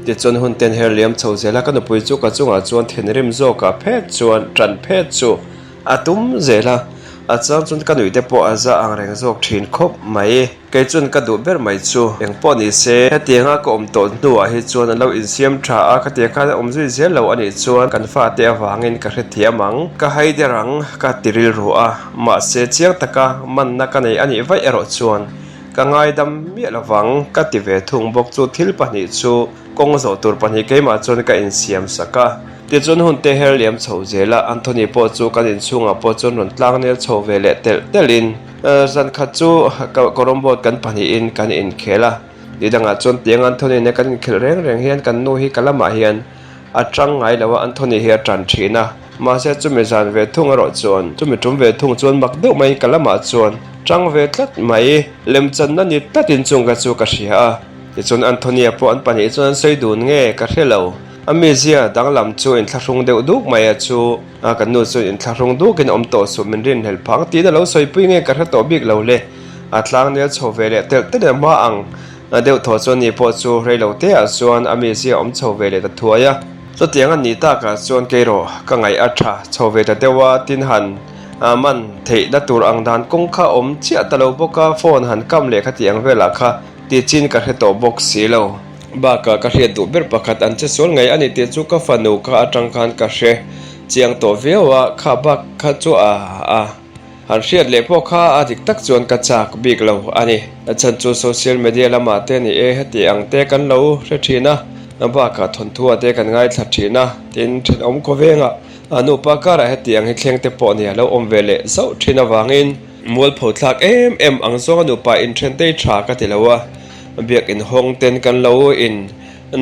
Tichuan hun ten her liam chho zel a, ka nupui chu ka chungah chuan thinrim zawkah phet chuan tan phet chu a tum zel a, a chang chuan ka nuih te pawh a za ang reng zawk thin khawp mai. Kei chuan ka duh ber mai chu eng pawh ni se, hetianga ka awm tawh hnuah hi chuan an lo insiam tha a, khatiang khan a awm zui zel lo a nih chuan kan fate avangin ka hrethiam ang, ka hai der ang ka ti rilru a. Mahse chiang taka manna ka nei a nih vaih erawh chuan ka ngaidam miah lovang ka ti ve thung bawk chu thil pahnih chu kawng zawh tur pahnih keimah chuan ka insiam sak a. Tichuan hun te her liam chho zel a, Anthony pawh chu kan inchhungah pawh chuan rawn tlang nel chho ve leh telh telhin zan khat chu kawrawm board kan pahnihin kan inkhel a. Ni dangah chuan tiang Anthony nen kan inkhelh reng reng hian kan nu hi ka lamah hian A tang ngai lo a, Anthony hi a tan thin a. Mahse chumi zan ve thung erawh chuan, chumi tum ve thung chuan mak deuh maiin ka lamah chuan tang ve tlat mai. Lemchanna ni tlatin chung ka chu ka hria a. Tichuan Anthony-a pawh an pahnih chuan an sawi dun nge ka hre lo. A mizia danglam chu inthlahrung deuh duk mai a chu. A kan nu chuan inthlahrung dukin awm tawh suh min rinhlelh phang tiin a lo sawipui nge ka hre tawh bik lo le. A tlangnel chho ve leh telh telh a hma ang. A deuh thaw chuan ni pawh chu rei lo te ah chuan a mizia awm chho ve leh ta thuai a. Chutiang a nih takah chuan kei rawh ka ngaih a tha chho ve ta deuh a, tin han man theihna tur ang dan kawng kha awm chiah ta lo bawk a, phone han kam leh kha tih ang velah kha ti chin ka hre tawh bawk si lo. Bakah ka hriat duh ber pakhat an che sual ngei a ni tih chu ka fanu kha atang khan ka hre chiang tawh viau a, kha bak kha chu a a. Han hriat leh pawh kha a dik tak chuan ka chak bik lo a ni. A chhan chu social media lamah te ni e, heti ang te kan lo hre thin a, bakah thawnthuah te kan ngaithla thin a, tin thenawm khawvengah a nupa karah heti ang hi thleng te pawh ni a lo awm ve leh zauh thin avangin mualpho thlak em em ang zawnga nupa inthen te hi tha ka ti lo a, biakin hawng ten kan lo in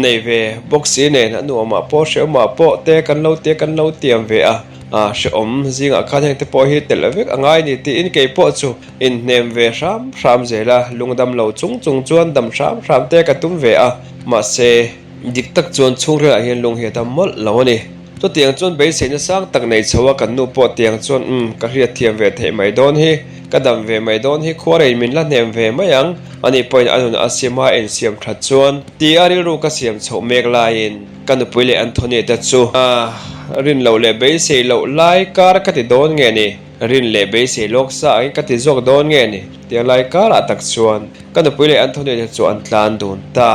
nei ve bawk si nen a nuamah pawh hrehawmah pawh te kan lo tia kan lo tiam ve a, ah hrehawm zingah khan heng te pawh hi telh vek a ngai ni tiin kei pawh chu inhnem ve hram hram zel a, lungdam lo chung chung chuan dam hram hram te ka tum ve a, mahse dik tak chuan chhungrilah hian lung hi a dam mawlh lo a ni. Chutiang chuan beiseina sang tak nei chho a kan nu pawh tiang chuan umm ka hriat thiam ve theih mai dawn hi, ka dam ve mai dawn hi khuarei min la hnem ve mai ang, ani pawhin a nun a siam a insiam that chuan ti a rilru ka siam chhoh mek laiin ka nupui leh Anthony te chu rin loh leh beisei loh lai kar ka ti dawn nge ni, rin leh beisei lawk sa angin ka ti zawk dawn nge ni tiang lai karah tak chuan ka nupui leh Anthony te chu an tlan dun ta.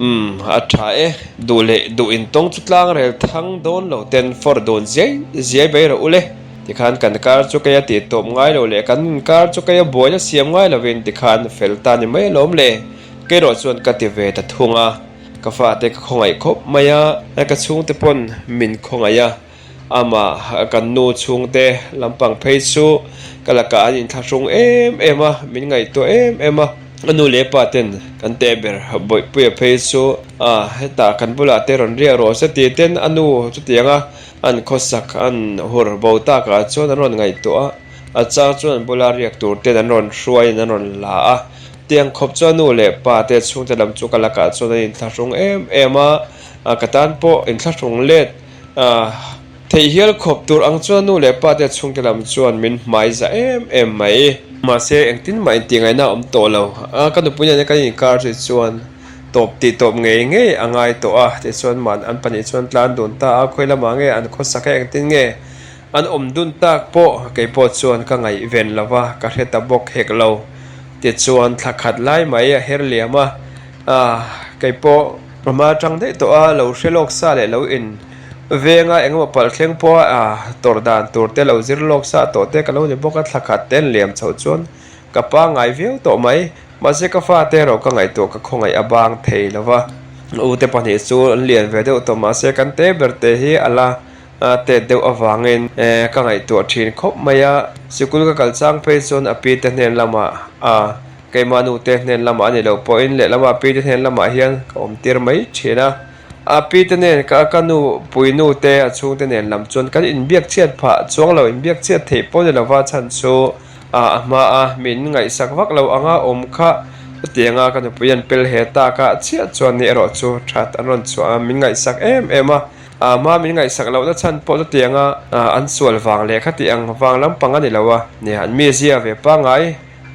Umm, a tha e. Duh leh duh intawng chu tlang rel thang dawn lo ten fawr dawn ziai ziai bai rawh u le. Tikhan kan kar chu kei a tih tawp ngai lo leh kan inkar chu kei a buaina siam ngai lovin tikhan fel ta ni mai alawm le. Kei rawh chuan ka ti ve ta thung a. Ka fate ka khawngaih khawp mai a, ka chhungte pawn min khawngaih a. Amah kan nu chhungte lampang phei chu ka lakah an inthlahrung em em a, min ngaihtuah em em a. A nu leh pa ten kan teh ber Bawihpuia phei chu a hetah kan bulah te rawn riak rawh se tih ten a nu chutianga an khawsak an hur bo takah chuan an rawn ngaihtuah a. A chang chuan an bula riak tur ten an rawn hruaiin an rawn la a. Tiang khawp chu a nu leh pa te chhungte lam chu ka lakah chuan an inthlahrung em em a, ka tan pawh inthlahrung let Theih hial khawp tur ang chuan nu leh pa te chhungte lam chuan min hmai za em em mai. Mahse engtin mah intihngaihna a awm tawh lo. Ka nupui nena kan inkar chu chuan tawp tih tawp ngei ngei a ngai tawh a, tichuan man an pahnih chuan tlan dun ta a, khawi lamah nge an khawsak a engtin nge an awm dun tak pawh kei pawh chuan ka ngaihven lo va, ka hre ta bawk hek lo. Tichuan thla khat lai mai a her liam a, kei pawh. Hma atang daih tawh a, lo hre lawk sa leh lo in venga engemaw palh thleng pawh a tawrh dan tur te lo zir lawk sa tawh te ka lo ni bawk a, thla khat te an liam chhoh chuan ka pangngai viau tawh mai. Mahse ka fate erawh ka ngaihtuah ka khawngaih a bang thei lo va, u te pahnih chu an lian ve deuh tawh mahse kan te ber te hi a la tet deuh avangin ka ngaihtuah thin khawp mai a, sikul ka kal chang phei chuan a pi te hnen lamah a. Keimah nu te hnen lamah a nih loh pawhin lehlamah pi te hnen lamah hian ka awm tir mai thin a. A pi te nen ka ka nu pui nu te a chhung te nen lam chuan kan inbiak chhiat phah chuang lo inbiak chhiat theih pawh ni lova chhan chu a hma a min ngaihsak vak lo anga awm kha chutianga ka nupui an pel he tak a chiah chuan ni erawh chu that an rawn chhuah a min ngaihsak em em a a hma min ngaihsak lohna chhan pawh chutianga an sual vang leh khati ang vang lampang a ni lo a nia an mizia ve pangngai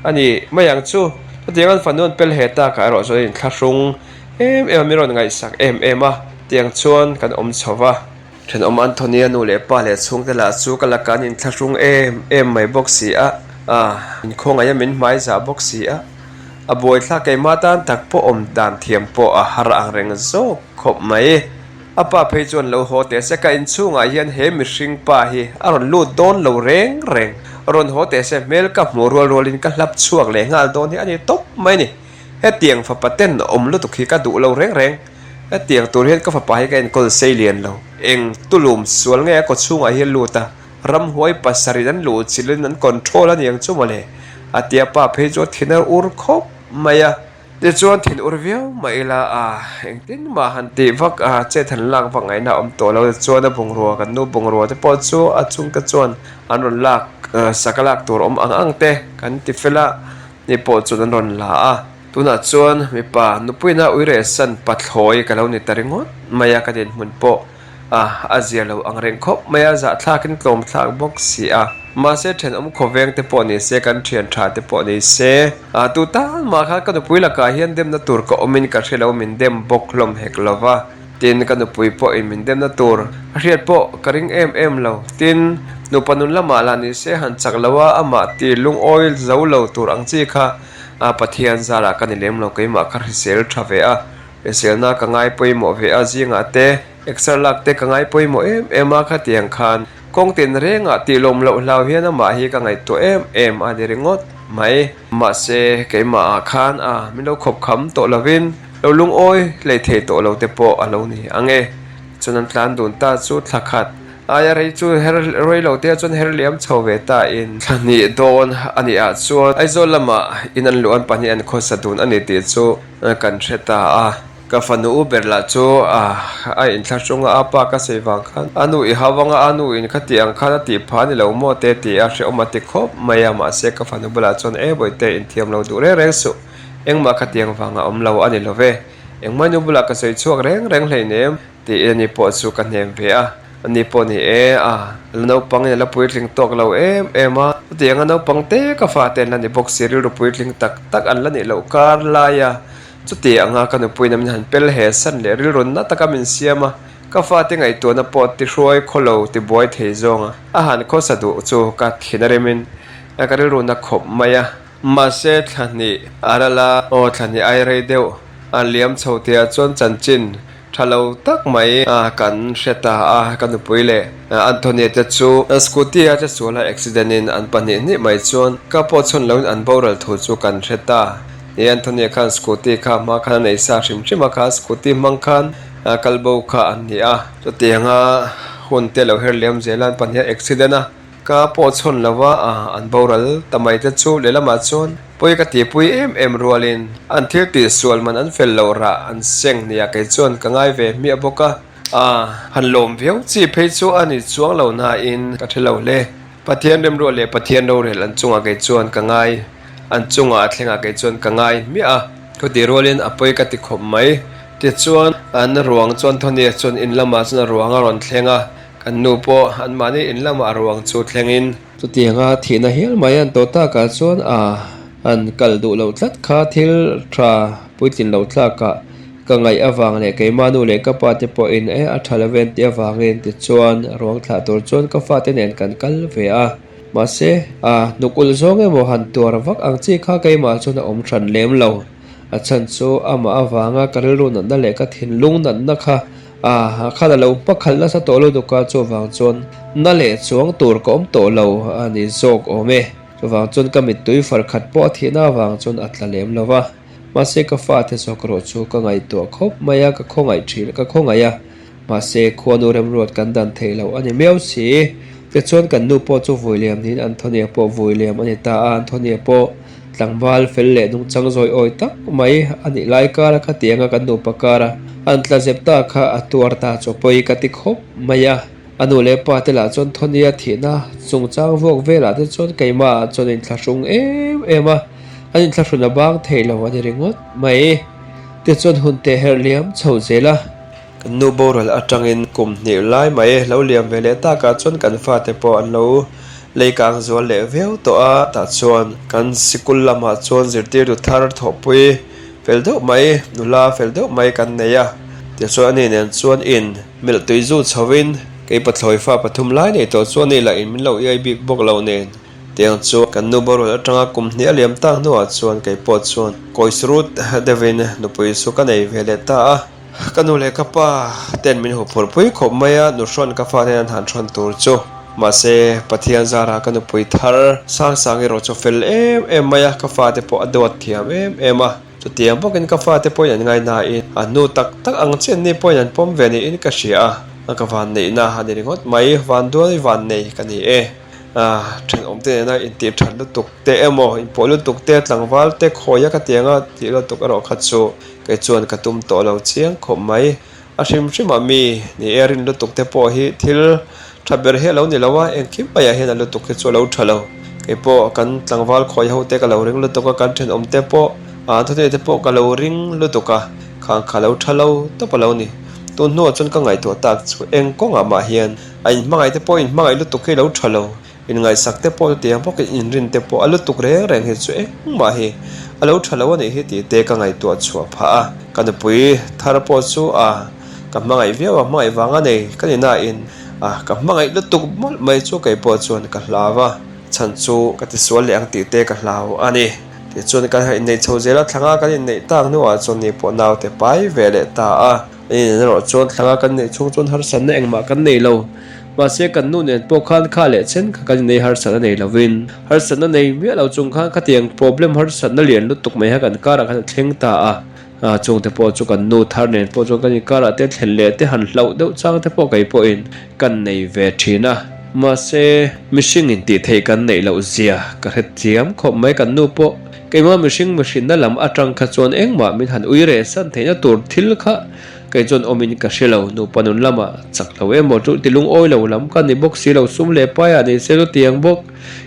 A ni mai ang chu. Chutiang an fanu an pel he tak ah erawh chuan a inthlahrung em em a, min rawn ngaihsak em em a, tiang chuan kan awm chho va. Thenawm Anthony-a nu leh pa leh chhungte lah chu ka laka an inthlahrung em em mai bawk si a, min khawngaih a, min hmai zah bawk si a. A buaithlak keimah tan tak pawh awm dan thiam pawh a har ang reng zawk khawp mai. A pa phei chuan lo haw teh se, ka inchhungah hian he mihring pa hi a rawn lut dawn lo reng reng. Rawn haw teh se, hmel ka hmuh rual rualin ka hlap chhuak leh nghal dawn hi a ni tawp mai ni. Hetiang fapa ten awm lutuk hi ka duh lo reng reng. Hetiang tur hian ka fapa hi ka enkawl sei lian lo. Eng tulum sual nge a kawchhungah hian lut a, ramhuai pasarih an luh chilhin an control a niang chu mawle. A tia pa phei chu a thin a ur khawp mai a. Tichuan thin ur viau mah ila a, engtin mah han tih vak a, chet han lak vak ngaihna a awm tawh lo. Tichuan a bungrua, kan nu bungrua te pawh chu a chhungte chuan an rawn lak sak a lak tur awm ang ang te kan ti fel a, ni pawh chuan an rawn la a. Tunah chuan mipa nupuina uirehsan pathlawi ka lo ni ta ringawt mai a, ka dinhmun pawh A, a zia lo ang reng khawp mai a, zahthlakin tlawmthlak bawk si a. Mahse, thenawm khawveng te pawh ni se, kan thian tha te pawh ni se, a, tu tan mah khan ka nupui lakah hian demna tur ka awmin ka hre lo, min dem bawk hlawm hek lo va. Tin, ka nupui pawhin min demna tur a hriat pawh ka ring em em lo. Tin, nupa nun lamah lah ni se, han chak lo a, amah ti lungawi zo lo tur ang chi kha, a, Pathian zarah ka ni lem lo, keimah kha hrisel tha ve a. Hriselna ka ngai pawimawh ve a, zingah te exer lak te ka ngai pawimawh em em a, khatiang khan kawng tin rengah tih lawm loh hlau hian amah hi ka ngaihtuah em em a ni ringawt mai. Mahse, keimah ah khan a min lo khawp kham tawh lovin lo lungawi hlei thei tawh lo te pawh a lo ni ang e. Chuan an tlan dun ta chu thla khat aia rei chu her rei lo te ah chuan her liam chho ve ta in thla hnih dawn a nih ah chuan Aizawl lamah in an luh an pahnih an khawsa dun a ni tih chu Kan hre ta a, ka fanu u ber lah chu a inthlahrung a, a pa ka sawi vang khan a nu i hau anga a nu in khati ang khan a tih phah a ni lo maw te ti a hrehawm a ti khawp mai a, mahse ka fanu bulah chuan e bawihte inthiam lo duh reng reng suh, engmah khatiang vang a awm lo a ni lo ve, engmah nu bulah ka sawi chhuak reng reng hleinem. Tiin ani pawh chu ka hnem ve a, ani pawh ni e, a la naupangin a la puitling tawk lo em em a, chutiang a naupang te ka fate an la ni bawk si, rilru puitling tak tak an la nih loh kar lai a, chuti anga ka nupuiin min han pel he san leh rilru na taka min siam a, ka fate ngaihtuahna pawh ti hruai khaw lo ti buai thei zawng a, a han khawsa duh chu ka thin a remin ka rilru na khawp mai a. Mahse thla hnih a ral a, aw thla hnih ai rei deuh a liam chho tihah chuan chanchin Tha lo tak mai kan hre ta a, ka nupui leh Anthony te chu scooty a chesual a accident in an pahnih hnih mai chuan ka pawh chhawn loin an boral thu chu kan hre ta. Ni Anthony khan scooty kha hma khan a nei sa hrim hrim a kha scooty hmang khan kal bo kha an ni a. Chutianga hun te lo her liam zel a an pahnih a accident a. Ka pawh chhawn lo va, an boral ta mai te chu lehlamah chuan pawi ka tihpui em em rualin an thil tih sual man an fel loh rah an seng nia kei chuan ka ngai ve hmiah bawk a. A han lawm viau chi phei chu a ni chuang lo nain ka hre lo hle. Pathian remruat leh Pathian rorel an chungah kei chuan ka ngai, an chungah a thlengah kei chuan ka ngai hmiah a. Chutih rualin a pawi ka ti khawp mai. Tichuan an ruang chuan Thawnia chuan in lamah chuan a ruang a rawn thleng a. Kan nu pawh anmahni in lamah a ruang chu thlengin. Chutianga thihna hial mai an tawh takah chuan a han kal duh loh tlat kha thil tha puitlin loh tlakah ka ngaih avang leh keimah nu leh ka pa te pawhin e a tha lo ve an tih avangin tichuan ruang thlah tur chuan ka fate nen kan kal ve a. Mahse a hnuk ulh zawng emaw han tuar vak ang chi kha keimah chuan a awm hran lem lo. A chhan chu amah avanga ka rilru natna leh ka thinlung natna kha A, khan a lo hmakhalh nasa tawh lo dawk a, chuvang chuan na leh chuang tur ka awm tawh lo a ni zawk awm e. Chuvang chuan ka mittui far khat pawh a thihna avang chuan a tla lem lo va. Mahse ka fate zawk erawh chu ka ngaihtuah khawp mai a, ka khawngaih thin, ka khawngaih a. Mahse khuanu remruat kan dan theih loh a ni miau si. Tichuan kan nu pawh chu vui liam niin Anthony-a pawh vui liam a ni ta a, Anthony-a pawh. Tlangval fel leh nungchang zawi awi tak mai a nih lai kara khatianga kan nupa kara an tla zep ta kha a tuar ta chu pawi ka ti khawp mai a. A nu leh pa te lah chuan Thawnia thihna chungchang vuak velah te chuan keimah chuan inthlahrung em em a, an inthlahrun a bang thei lo a ni ringawt mai. Tichuan hun te herh liam chho zel a. Kan nu boral atangin kum hnih lai mai lo liam ve leh takah chuan kan fate pawh an lo lei kang zual leh viau tawh a, tah chuan kan sikul lamah chuan zirtirtu thar thawhpui fel deuh mai, nula fel deuh mai kan nei a, tichuan ani nen chuan in melh tui zu chhovin kei pathlawi fa pathum lai nei tawh chuan ni lah in min lo iai bik bawk lo nen. Tiang chu kan nu borual atanga kum hnih a liam tak hnuah chuan kei pawh chuan kawisrut deuhin nupui chu ka nei ve leh ta a. Ka nu leh ka pa ten min huphurh pui khawp mai a, nuhrawn ka fa ten an han hrawn tur chu. Mahse, Pathian zara ka nupui thar sang sang erawh chu fel em em mai a, ka fate pawh a duat thiam em em a. Chutiang bawkin ka fate pawhin an ngaihnain an nu tak tak ang chian ni pawhin an pawm ve niin ka hria a, ka vanneihna a ni ringawt mai, vanduai vannei ka ni e. Thenawmte nena intih that lutuk te emaw, inpawh lutuk te, tlangval te khawi a ka tiang a tih lutuk erawh kha chu kei chuan ka tum tawh lo chiang khawp mai. A hrim hrimah mi ni e rin lutuk te pawh hi thil tha ber hi a lo ni lo a, engkim maiah hian a lutuk hi chu a lo tha lo. Kei pawh kan tlangval khawi ho te ka lo ring lutuk a, kan thenawm te pawh thunei te pawh ka lo ring lutuk a, khang kha lo tha lo tawp a lo ni. Tun hnuah chuan ka ngaihtuah tak chu eng kawngah mah hian A inhmangaih te pawh inhmangaih lutuk hi lo tha lo, inngaihsak te pawh chutiang bawkin inrin te pawh a lutuk reng reng hi chu engmah hi a lo tha lo a nih hi tih te ka ngaihtuah chhuah phah a. Ka nupui thar pawh chu a ka hmangaih viau a, hmangaih vang a nei ka ni nain a ka hmangaih lutuk mawlh mai chu kei pawh chuan ka hlau a, chhan chu ka tisual leh ang tih te ka hlau a ni. Tichuan kan han inneih chho zel a, thlanga kan inneih tak hnuah chuan ni pawh naute pai ve leh ta a. Eng erawh chuan thlanga kan neih chhung chuan harsatna engmah kan nei lo. Mahse kan nu nen pawh khan kha leh chen kha kan innei harsatna nei lovin harsatna nei miah lo chung khan khatiang problem harsatna lian lutuk mai kha kan karah khan a thleng ta a. Chungte pawh chu kan nu thar nen pawh chuan kan inkarah te thlen leh te han hlauh deuh chang te pawh kei pawhin kan nei ve thin a. Mahse mihring intih theih kan neih loh zia ka hrethiam khawp mai kan nu pawh. Keimah mihring mihrinna lam atang kha chuan engmah min han ui reh san theihna tur thil kha kei chuan awmin ka hre lo. Nupa nun lamah chak lo emaw chu ti lungawi lo lam ka ni bawk si lo, sum leh paiah ni se chu tiang bawk.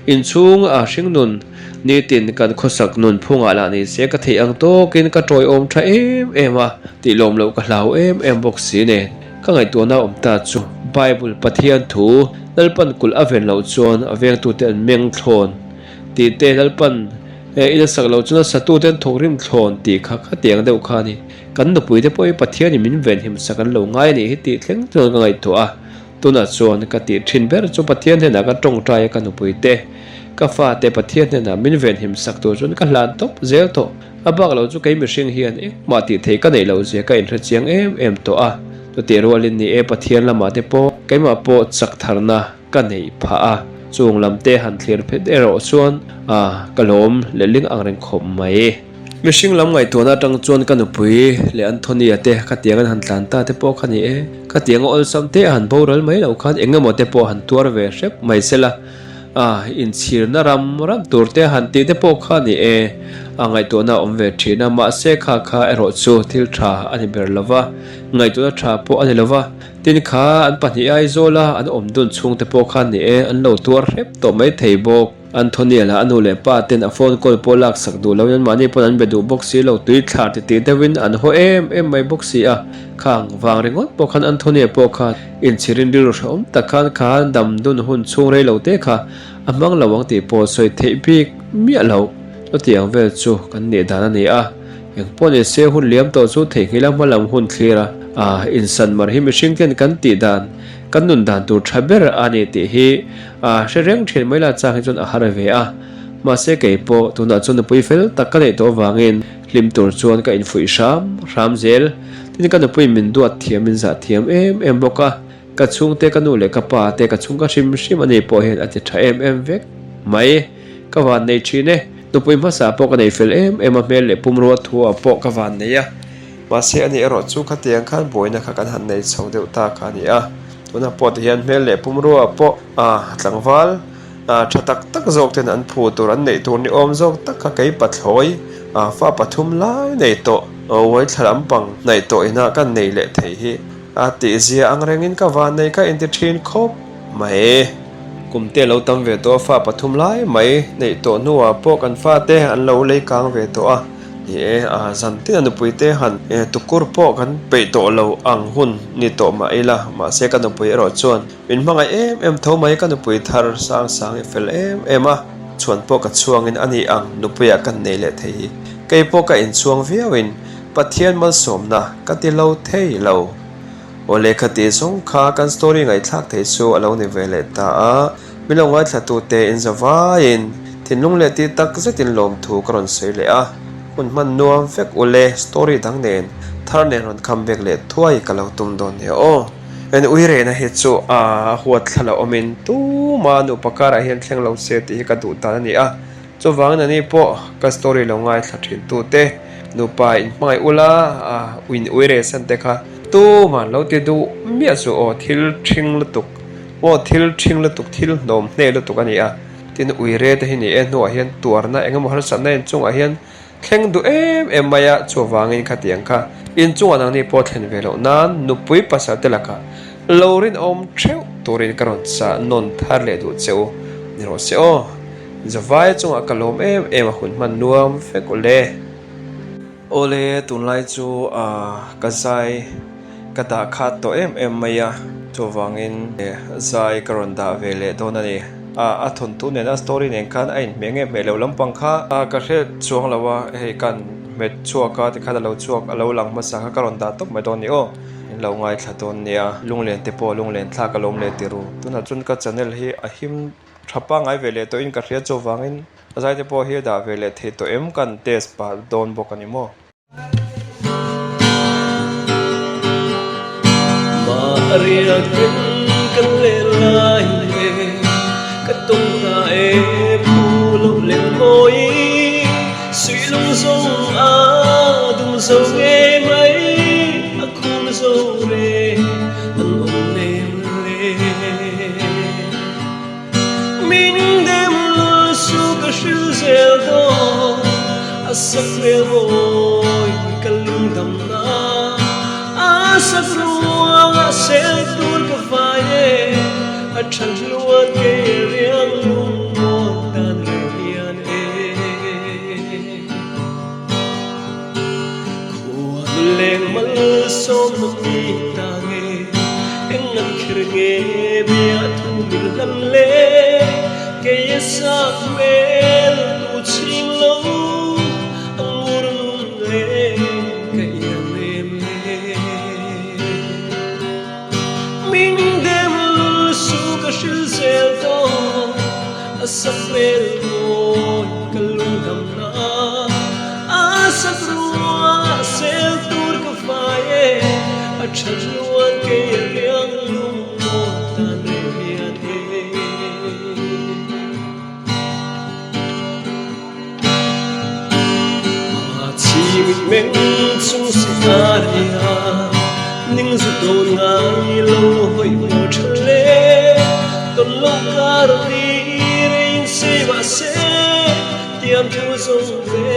Inchhung a hring nun nitin kan khawsak nun phungah lah ni se ka theih ang tawkin ka tawiawm tha em em a, tih lawm loh ka hlau em em bawk si nen. Ka ngaihtuahna awm ta chu Bible Pathian thu Lalpan kulh a ven loh chuan a vengtute an meng thlawn. Tih te Lalpan he in a sak loh chuan a satu ten thawkrim thlawn tih kha khatiang deuh kha a ni. Kan nupui te pawh hi Pathianin min venhim sak an lo ngai a nih hi tih thleng chuan ka ngaihtuah a. Tunah chuan ka tih thin ber chu Pathian hnenah ka tawngtai a ka nupui te, ka fa te Pathian hnenah min venhim sak tur chuan ka hlan tawp zel tawh. A bak lo chu kei mihring hian engmah tih theih ka neih loh zia ka inhre chiang em em tawh a. Chutih rualin ni e Pathian lamah te pawh keimah pawh chak tharna Ka neih phah a, chung lam te han thlir phet erawh chuan a ka lawm lehling ang reng khawp mai. Mihring lam ngaihtuahna atang chuan ka nupui leh Anthony-a te khatiang an han tlan ta te pawh kha ni e. Khatiang a awlsam te a han boral mai loh khan eng emaw te pawh han tuar ve hrep mai sela, a inchhirna ram ram tur te han tih te pawh kha ni e. A ngaihtuahna a awm ve thin a, mahse kha kha erawh chu thil tha a ni ber lova, ngaihtuahna tha pawh a ni lova. Tin kha an pahnih Aizawla an awm dun chhungte pawh khan ni e, an lo tuar hrep tawh mai thei bawk. Anthony lah a nu leh pa ten a phone call pawh lak sak duh loin anmahni pawn an be duh bawk si lo, tui thlar ti tih deuhin an haw em em mai bawk si a. Khang vang ringawt pawh khan Anthony pawh khan inchhirin rilru hrehawm tak khan khan dam dun hun chhung rei lo te kha a hmang lo ang tih pawh sawi theih bik miah loh. Chutiang vel chu kan nih dan a ni a. Eng pawh ni se hun liam tawh chu theihnghilh a hma lam hun thlir a, a insan mar hi mihring ten kan tih dan, kan nun dan tur tha ber a ni tih hi a hre reng thin mai la chang hi chuan a har ve a. Mahse kei pawh tunah chuan nupui fel tak ka neih tawh avangin hlim tur chuan ka infuih hram hram zel. Tin ka nupui min duat thiam min zah thiam em em bawk a, ka chhungte ka nu leh ka pa te ka chhung ka hrim hrim a ni pawh hian a ti tha em em vek mai. Ka van nei thin e. Nupui hmasa pawh ka nei fel em em a, hmel leh pumrua thu ah pawh ka van nei a. Mahse ani erawh chu khatiang khan buaina kha kan han nei chho deuh ta kha a ni a. Tunah pawh ti hian hmel leh pumrua ah pawh a tlangval Tha tak tak zawk ten an phu tur an neih tur ni awm zawk tak kha kei pathlawi fa pathum lai nei tawh uai thla lampang hnaih tawh ina kan nei leh thei hi a tihzia ang rengin ka van nei kha inti thin khawp mai. Kum te lo tam ve tawh a fa pathum lai mai neih tawh hnuah pawh kan fate an lo lei kang ve tawh a ni e, zan tin a nupui te han tukur pawh kan peih tawh lo ang hun ni tawh mah ila mahse ka nupui erawh chuan Min hmangaih em em tho mai ka nupui thar sang sang i fel em em a, chhuan pawh ka chhuangin a ni ang nupuiah kan nei leh thei hi. Kei pawh ka inchhuang viauin Pathian malsawmna ka ti lo thei lo. Aw lehkha tih zawng kha kan story ngaihthlak thei chu a lo ni ve leh ta a, min lo ngaithlatute inzavaiin thinlung leh tih tak zetin lawmthu ka rawn sawi leh a, hun hman nuam vek ule story dang nen thar nen rawn come back leh thuai ka lo tum dawn nia aw. En uirehna hi chu a huat thla lo awmin tuma nupa karah hian thleng lo se tih hi ka duh dan a ni a. Chuvangin ani pawh ka story lo ngaithla thin tute nupa inhmangaih ula in uireh san te kha tuma lo ti duh miah chu aw thil thing lutuk aw thil thing lutuk thil hnawm hneh lutuk a ni a. Tin uire te hi ni e hnuah hian tuarna engemaw harsatna inchungah hian Thleng duh em em mai a, chuvangin khatiang kha inchungah nangni pawh thlen ve loh nan nupui pasal te lakah lo rinawm theuh turin ka rawn chah nawn thar leh duh che u ni rawh se aw. Zavai chungah ka lawm em em a hun hman nuam vek u le. Awle tunlai chu ka zai Ka dah khat tawh em em mai a, chuvangin zai ka rawn dah ve leh dawn a ni. A thawntu nena story nen khan a inhmeh nge hmeh loh lampang kha ka hre chuang lo a, hei kan hmet chhuak a tikhan a lo chhuak a lo lang hmasa kha ka rawn dah tawp mai dawn a ni aw. In lo ngaithla dawn nia, lunglen te pawh lunglen thlak a lawm leh ti ru. Tunah chuan ka channel hi a him tha pangngai ve leh tawhin ka hria chuvangin zai te pawh hi a dah ve leh thei tawh em kan test pah dawn bawk a ni maw. Mahriakin kan leh lai e, ka tum ta e phu loh leh mawi Suihlung zawng a dum zo nge mai a khum zo re an awm lem le. Min dem lul su ka hril zel dawn a sak hmel mawi ka lungdam na a sak ruang a sel tur ka vai e a than hluan kei riang lung mawn dan reng hian e Khuanu leng malsawmna mi ta nge eng an kher nge bia thu min hlan le kei a sak hmel tu chhing lo a ngur nung le ka iang em le Min dem lul su ka hril zel dawn a sak hmel mawi ka lungdam na a sak ruang a sel tur ka fai e a that luan kei a riang lung mawn tan reng hian e. Chimit meng chung si ta ria ning zu dawn ngai lo hawi maw tha le tawn lo kar ni rein sei mah se tiam thu zawng ve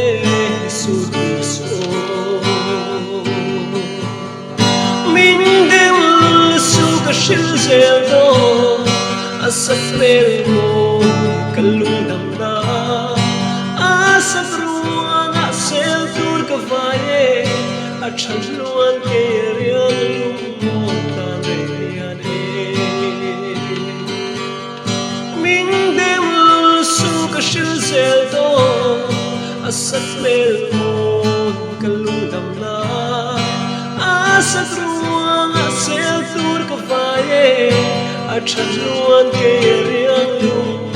su tu su Min deuh lul su ka hril zel dawn a sak hmel mawi ka lungdam na a sak ruang ah sel tur ka vai e a tha hluan kei a riang lung mawn tan reng hian e Min deuh lul su ka hril zel dawn a sak hmel mawi ka lungdam na a sak ruang ah sel tur ka vai e a tha hluan kei a riang lung.